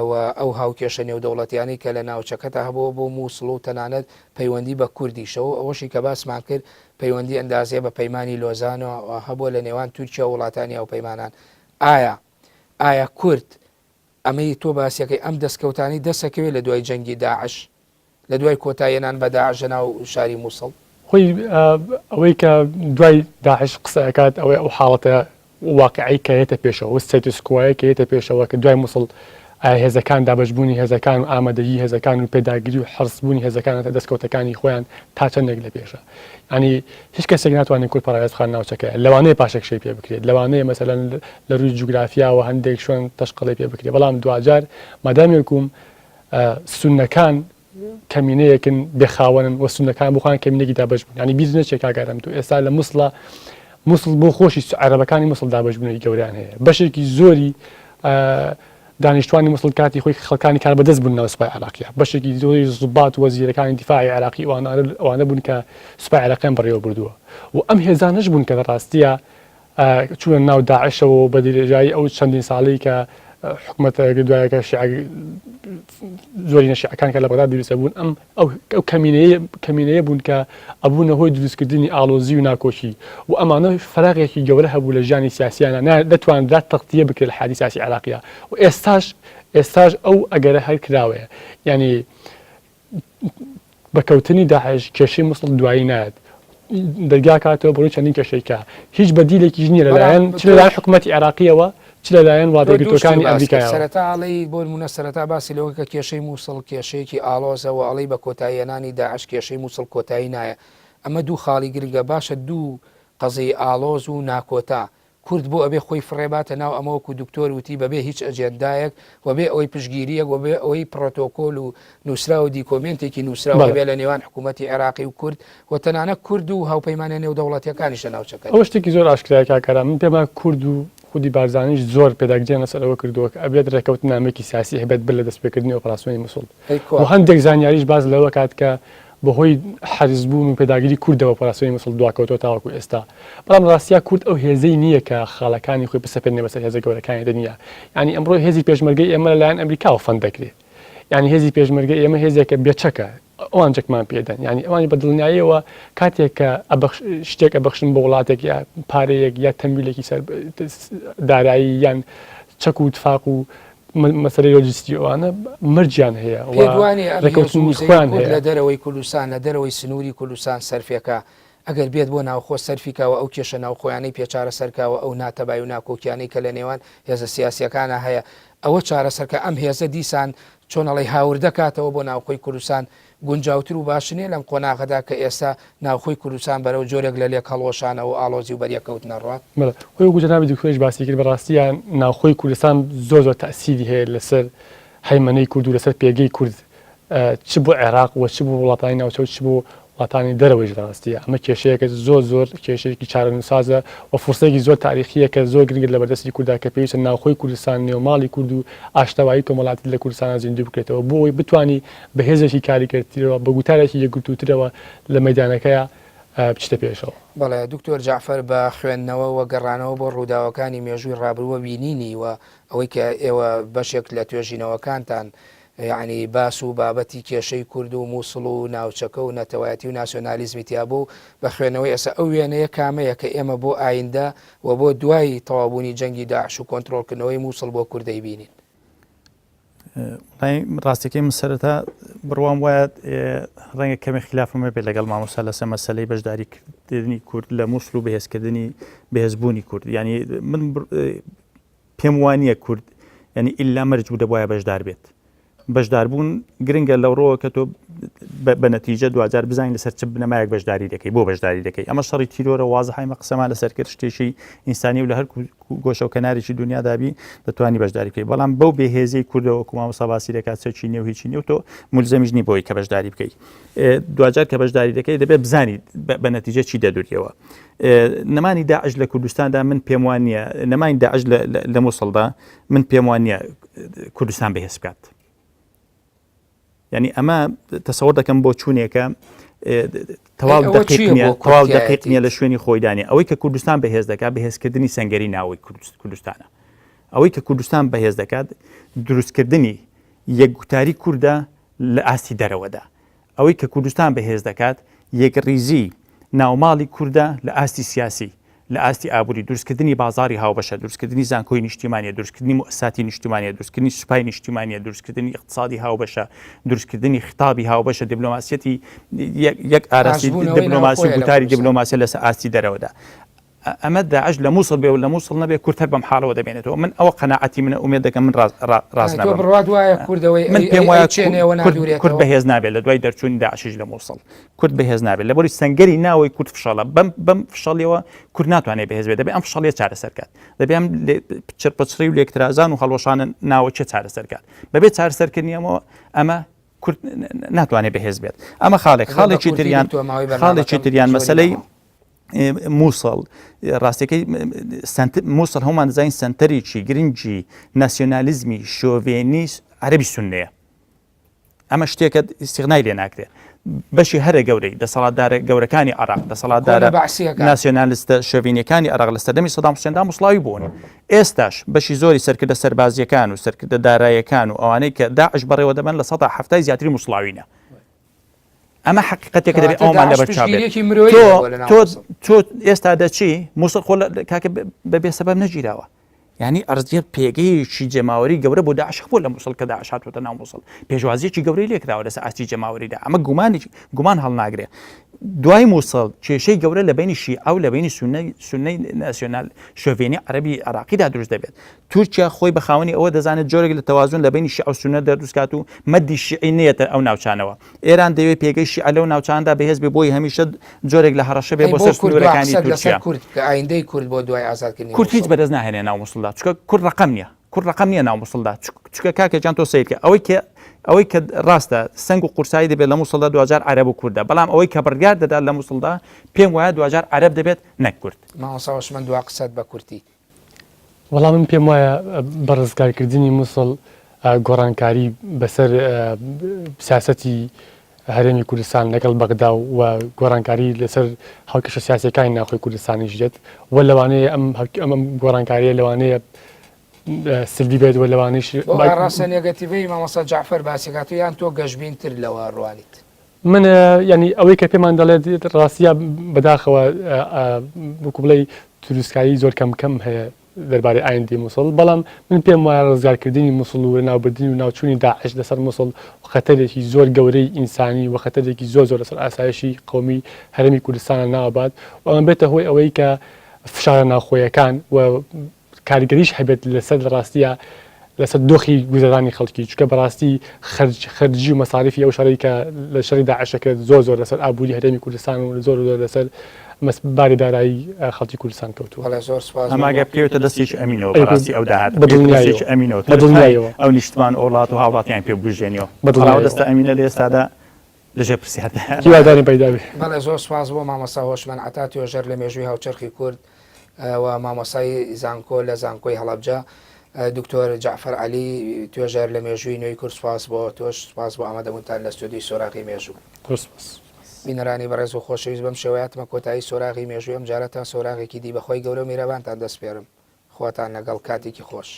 و ئەو هاوکێشە نێودەوڵەتیانەی کە لە ناوچەکەدا هەبووە بۆ مووسڵ و تەنانەت پەیوەندی بە کوردیشەوە و ئەوەشی کە باسمان کرد پەیوەندی ئەندازەیە بە پەیمانی لۆزانەوە هەبووە لە نێوان تورکیا و وڵاتانی هاوپەیمانان ئایا ئایا کورد ئەمەی تۆ باسیەکەی ئەم دەستکەوتانەی دەسەکەوێت لە دوای جەنگی داعش لە دوای کۆتاییەنان بە داعش لە ناو شاری مووسڵ؟ خۆی ئەوەی کە دوای داعش قسە ئەکات ئەوەی ئەو حاڵەتە واقیعەی کە یەتە پێشەوە و status quo یە کە یەتە پێشەوە کە دوای موسڵ ئایا هێزەکان دابەشبوونی هێزەکان و ئامادەگی هێزەکان و پێداگری و حەرس بوونی هێزەکان لەسەر دەستکەوتەکانی خۆیان تا چەندێک لە پێشە یانی هیچ کەسێک ناتوانێت کورد پەراوێز بخات ناوچەکەیە لەوانەیە پاشەکشەی پێ بکرێت لەوانەیە مەسەلەن لە رووی جوگرافیاوە هەندێک شوێن تەشقەڵی پێ بکرێت بەڵام دواجار مادامێکوم سوننەکان کەمینەیەکن بێ خاوەنن و سوننەکان بۆ خۆیان کەمینەیەکی دابەش بوون یانی بیر نەچێ کاک ئارام تۆ ئێستا لە موسڵە موسڵ بۆ خۆشی عەرەبەکانی موسڵ دابەش بوونێکی گەورەیان هەیە بەشێکی زۆری دانیشتوانی موسڵ کاتی خۆی خەڵکانی کار بەدەست بوون ناو سوپای عێراقیە بەشێکی زۆری زوبات وەزیرەکانی دیفاعی عێراقی ئەوانە بوون کە سوپای عێراقیان بەڕێوە بردووە و ئەم هێزانەش بوون کە لە ڕاستیە چوونە ناو داعشەوە و بە درێژایی ئەو چەندین ساڵەی کە حکومەتە دوایەکە شیعە زۆرینە شیعەکان کە لە بەغدا دروستە بوون ئەم ئەو ئەو کەمینەیە کەمینەیە بوون کە ئەبوونە هۆی دروستکردنی ئاڵۆزی و ناکۆکی و ئەمانە فەراغێکی گەورە هەبوو لە ژیانی سیاسیانە نا دەتوانرا تەغتیە بکرێت لە حالی سیاسی عێراقیا و ئێستاش ئێستاش ئەو ئەگەرە هەر کراوەیە یعنی بە کەوتنی داعش کێشەی موسڵ دوایی نایەت دەرگا کاتەوە بەڕووی چەندین کێشەی کە هیچ بەدیلێکیش نییە لەلایەن چ لەلایەن حکوومەتی عێراقیەوە چ لەلایەن وڵاتە یەکگرتووەکانی ئەمریکایەوە. سەرەتا ئەڵێی بۆ نموونە سەرەتا باسی لەوە کە کێشەی مووسڵ کێشەیەکی ئاڵۆزە و ئەڵێی بە کۆتاییهێنانی داعش کێشەی مووسڵ کۆتایی نایە ئەمە دوو خاڵی گرنگە باشە دوو قەزیەی ئاڵۆز و ناکۆتا کورد بۆ ئەبێ خۆی فڕێ باتە ناو ئەمە وەکو دکتۆر وتی بەبێ هیچ ئەجێندایەک و بێ ئەوەی پشتگیریەک و بێ ئەوەی پڕۆتۆکۆل و نوسراو و دیکۆمێنتێکی نوسراو هەبێ لە نێوان حکوومەتی عێراقی و کورد و تەنانە کورد و هاوپەیمانە نێودەوڵەتیەکانیش لە ناوچەکەدا. ئەوە شتێکی زۆر ئاشکرایە کاک ئارام، من پێم وایە کورد و خودی بارزانیش زۆر پێداگریان لەسەر ئەوە کردووە کە ئەبێت ڕێکەوتنامەیەکی سیاسی هەبێت بەر لە دەستپێکردنی ئۆپەراسیۆنی موسڵ و هەندێک زانیاریش باس لەوە کات کە بەهۆی حەرس بوون و پێداگری کوردەوە ئۆپەراسیۆنی موسڵ دواکەوتووە تاوەکو ئێستا. بەڵام لە ڕاستیا کورد ئەو هێزەی نییە کە خاڵەکانی خۆی بسەپێنێ بەسەر هێزە گەورەکانی دنیا. یانی ئەمڕۆ هێزی پێشمەرگەی ئێمە لەلایەن ئەمریکاوە fund دەکرێ. یانی هێزی پێشمەرگەی ئێمە هێزێکە بێ چەکە. ئەوان چەکمان پێدەن یانی ئەوانی بە دڵنیاییەوە کاتێک کە شتێک ئەبەخشن بۆ وڵاتێک یا پارەیەک یا تەمویلێکی سەر دارایی یان چەک و تفاق و مەسەلەی لۆجستی ئەوانە مەرجیان هەیە و پێت وانیە ئەم هێز و ڕێکەوتنی وزەی خۆیان کورد هەیە. لە دەرەوەی کوردستان لە دەرەوەی سنووری کوردستان سەرفێکا ئەگەر بێت بۆ ناوخۆ سەرفی کا و ئەو کێشە ناوخۆیانەی پێ چارەسەر کا و ئەو ناتەبای و ناکۆکیانەی کە لە نێوان هێزە سیاسیەکانا هەیە ئەوە چارەسەر کا ئەم هێزە دیسان چۆن ئەڵێی هاوردە کاتەوە بۆ ناوخۆی کوردستان گونجاوتر و باشتر نیە لەم قۆناغەدا کە ئێستا ناوخۆی کوردستان بەرەو جۆرێک لە لێک هەڵوەشانەوە و ئاڵۆزی و بەریەککەوتن ئەڕوات؟ بەڵێ خۆی وەکو جەنابی دکتۆریش باسی کرد بەڕاستییا ناوخۆی کوردستان زۆر زۆر تەئسیری هەیە لەسەر هەیمەنەی کورد و لەسەر پێگەی کورد چ بۆ عێراق و چ بۆ وڵاتانی ناوچە و چ بۆ وڵاتانی دەرەوەیش لە ڕاستییا ئەمە کێشەیەکە زۆر زۆر کێشەیەکی چارەنووسسازە و فرسەیەکی زۆر تاریخییە کە زۆر گرنگە لە بەردەستی کورددا کە پێویستە ناوخۆی کوردستان نێوماڵی کورد و ئاشتەوایی کۆمەڵایەتی لە کوردستانا زیندوو بکرێتەوە بۆ ئەوەی بتوانی بە هێزێکی کاریگەرترەوە بە گوتارێکی یەکگرتووترەوە لە مەیدانەکەیا بچیتە پێشەوە. بەڵێ دکتۆر جەعفەر بە خوێندنەوە و گەڕانەوە بۆ ڕووداوەکانی مێژووی ڕابرووە بینینی و ئەوەی کە ئێوە بەشێک لە توێژینەوەکانتان یەعنی باس و بابەتی کێشەی کورد و موسڵ و ناوچەکە و نەتەوایەتی و ناسیۆنالیزمی تیا بوو، بە خوێندنەوەی ئێستا ئەو وێنەیە کامەیە کە ئێمە بۆ ئایندە و بۆ دوای تەواوبوونی جەنگی داعش و کۆنترۆڵکردنەوەی موسڵ بۆ کورد دەیبینین؟ وەڵای ڕاستەکەی من سەرەتا بڕوام وایە ڕەنگە کەمێ خلافم هەبێت لەگەڵ مامۆستا لەسەر مەسەلەی بەشداریکردنی کورد لە موسڵ و بەهێزکردنی بەهێزبوونی کورد یعنی من پێم وانییە کورد یعنی ئیلا مەرج بوو دەبوایە بەشدار بێت. بەشداربوون گرنگە لەوڕۆوە کە تۆ بە نەتیجە دواجار بزانین لەسەر چ بنەمایەک بەشداری دەکەی بۆ بەشداری دەکەی ئەمە شەڕی تیرۆرە وازحایمە قسەمان لەسەر کرد شتێکی ئینسانی و لە هەر گۆشە و کەنارێکی دنیادابی دەتوانی بەشداری بکەی بەڵام بەو بێهێزی کوردەوە وەکو مامۆستا باسی دەکات چەکی نیە و هیچی نیە و تۆ ملزەمیش نی بۆی کە بەشداری بکەی دواجار کە بەشداری دەکەی دەبێت بزانیت بە نەتیجە چی دەدوریەوە نەمانی داعش لە کوردستاندا من پێم وان نییە نەمانی داعش لە مووسڵدا من پێم وان نییە کوردستان بەهێز بکات یعنی ئەمە تەسەوەر دەکەم بۆ چوونێکە تەواو دقیق نییە تەواو دقیق نییە لە شوێنی خۆیدانێ ئەوەی کە کوردستان بەهێز دەکات بەهێزکردنی سنگەری ناوەی کوردستانە ئەوەی کە کوردستان بەهێز دەکات دروستکردنی یەکگوتاری کوردە لە ئاستی دەرەوەدا ئەوەی کە کوردستان بەهێز دەکات یەکڕیزی ناوماڵی کوردە لە ئاستی سیاسی، لە ئاستی ئابووری، دروستکردنی بازاڕی هاوبەشە، دروستکردنی زانکۆی نیشتیمانیە، دروستکردنی موئەسساتی نیشتیمانیە، دروستکردنی سوپای نیشتیمانیە، دروستکردنی ئیقتسادی هاوبەشە، دروستکردنی خیتابی هاوبەشە، دیبلۆماسیەتی یەک ئاراستی دیبلۆماسی و گوتاری دیبلۆماسیە لەسەر ئاستی دەرەوەدا. ئەمە داعش لە مووسڵ بێ و لە مووسڵ نەبێ کورد هەر بەم حاڵەوە دەمێنێتەوە من ئەوە قەناعەتی منە ئومێد دەکەم من ڕاست نەبم بڕوات وایە کوردەوەی من پێم وایە کورد کورد بەهێز نابێت لە دوای دەرچوونی داعشیش لە مووسڵ کورد بەهێز نابێت لە بۆری سەنگەری ناوەی کورد فشەڵە بەم بەم فشەڵیەوە کورد ناتوانێت بەهێز بێت دەبێ ئەم فشەڵیە چارەسەر کات دەبێ ئەم چرپەچڕی و لێکترازان و هەڵوەشانە ناوەکیە چارەسەر کات بەبێ چارەسەرکردنی ئەمەوە ئەمە کورد ناتوانێت بەهێز بێت ئەمە خاڵێک خاڵێکی تریان خاڵێکی تریان مەسەلەی مووسڵ ڕاستەکەی مووسڵ هەمومان دەزانین سەنتەرێکی گرنگی ناسیۆنالیزمی شۆڤێنی عەربی سوننەیە ئەمە شتێکە ئیستیغنای لێ ناکرێت بەشی هەرە گەورەی دەسەڵاتدارە گەورەکانی عراق دەسەڵاتدارە ناسیۆنالیستە شۆڤینیەکانی عراق لە سەردەمی سەدام حوسێندا موسڵاوی بوون ئێستاش بەشی زۆری سەرکردە سەربازیەکان و سەرکردە دارایەکان و ئەوانەی کە داعش بەڕێوە دەبەن 70% زیاتری موسڵاوینە ئەمە حقیقەتێکە دەبێت ئەومان لەبەر چاو بێت تۆ تۆ ئێستا دەچی مووسڵ خۆ کاکە بە بێ سەبەب نەگیراوە یعنی ئەرزیە پێگەیەکی جەماوەری گەورە بۆ داعش بۆ لە مووسڵ کە داعش هاتووەتە ناو مووسڵ پێشوازیەکی گەورەی لێکراوە لەسەر ئاستی جەماوەریدا ئەمە گومانی گومان هەڵناگرێ دوای مووسڵ کێشەی گەورە لە بینی شیعە و لە بینی سونەی ناسیۆنال شۆڤێنی عەربی عراقیدا دروست دەبێت تورکیا خۆی بە خاوەنی ئەوە دەزانێت جۆرێک لە تەوازن لە بەینی شیعە و سوننە دەردروستکات و مەدی شیعی نەیەتە ئەو ناوچانەوە. ئێران دەیەوێت پێگەی شیعە لەو ناوچانەدا بەهێز بێت بۆی هەمیشە جۆرێک لە هەڕەشە بێت ئەی بۆ بۆ سەر کورد وا سنوورەکانی قسەت لەسەر تورکیا. کورد بکە ئایندەی کورد بۆ دوای ئازادکردنی کورد هیچ موسڵ. بەدەست ناهێنێ ناو موسڵدا چونکە کورد ڕەقەم نییە. کورد ڕەقەم نییە ناو موسڵدا چونکە کاکە گیان تۆ سەیر کە ئەوەی کە ئەوەی کە ڕاستە سەنگ و قورسایی دەبێت لە موسڵدا دواجار عەرەب و کوردە بەڵام ئەوەی کە بڕیار دەدات لە موسڵدا پێم وایە دواجار عەرەب دەبێت نەک کورد. مامۆستا هۆشمەند دوا قسەت بە کورتی. وەڵا من پێم وایە بە ڕزگارکردنی موسڵ گۆڕانکاری بەسەر سیاسەتی هەرێمی کوردستان لەگەڵ بەغدا و گۆڕانکاری لەسەر هاوکێشە سیاسیەکانی ناوخۆی کوردستانیش دێت و لەوانەیە ئەم ئەم گۆڕانکاریە لەوانەیە سلبی بێت و لەوانەیش بۆ ئاڕاستە negative ەی مامۆستا جەعفەر باسی کات و یان تۆ گەشبینتر لەوە ڕوانیت؟ من یانی ئەوەی کە پێمان دەڵێت ڕاستیە بەداخەوە وەکو بڵێی تروسکایی زۆر کەم کەم هەیە دەربارەی ئایندەی موسڵ بەڵام من پێم وایە ڕزگارکردنی موسڵ و لەناوبردنی و ناوچوونی داعش لەسەر موسڵ خەتەرێکی زۆر گەورەی ئینسانی و خەتەرێکی زۆر زۆر لەسەر ئاسایشی قەومی هەرێمی کوردستانە ناوبات و ئەمە بێتە هۆی ئەوەی کە فشارە ناوخۆیەکان و کاریگەریش هەبێت لەسەر لە ڕاستیا لەسەر دۆخی گوزەرانی خەڵکی چونکە بەڕاستی خەرج خەرجی و مەساریفی ئەو شەڕەی کە لە شەڕی داعش دەکرێت زۆر زۆر لەسەر ئابووری هەرێمی کوردستان و زۆر زۆر لەسەر مەس باری دارایی خەڵکی کوردستان کەوتووە. بەڵێ زۆر سوپاس ئەمە بۆ گەر بکەوێتە دەستێکی ئەمینەوە ئەی بەڕاستی ئەو داهاتە بە بکەوێتە دڵنیایەوە دەستێکی ئەمینەوە بە دڵنیایەوە ئەو نیشتمان و وڵات و هاوڵاتیان پێ بگوژێنیەوە بە بەڵام ئەو دڵنیایەوە دەستە ئەمینە لە ئێستادا لەژێر پرسیاردایە. هیوادارین پەیدا بێ. بەڵێ زۆر سوپاس بۆ مامۆستا هۆشمەند عەتا توێژەر لە مێژووی هاوچەرخی کورد و مامۆستای زانکۆ لە زانکۆی هەڵەبجە دکتۆر جەعفەر عەلی توێژەر لە مێژووی نوێی کورد سوپاس بۆ تۆش سوپاس بۆ ئامادەبوونتان لە ستۆدیۆی سۆراغی مێژوو. زۆر سوپاس. بینەرانی بەڕێز و خۆشەویست بەم شێوەیە هاتمە کۆتایی سۆراغی مێژووی ئەمجارەتان سۆراغێکی دی بە خوای گەورە و میرەبانتان دەسپێرم خواتان لەگەڵ کاتێکی خۆش.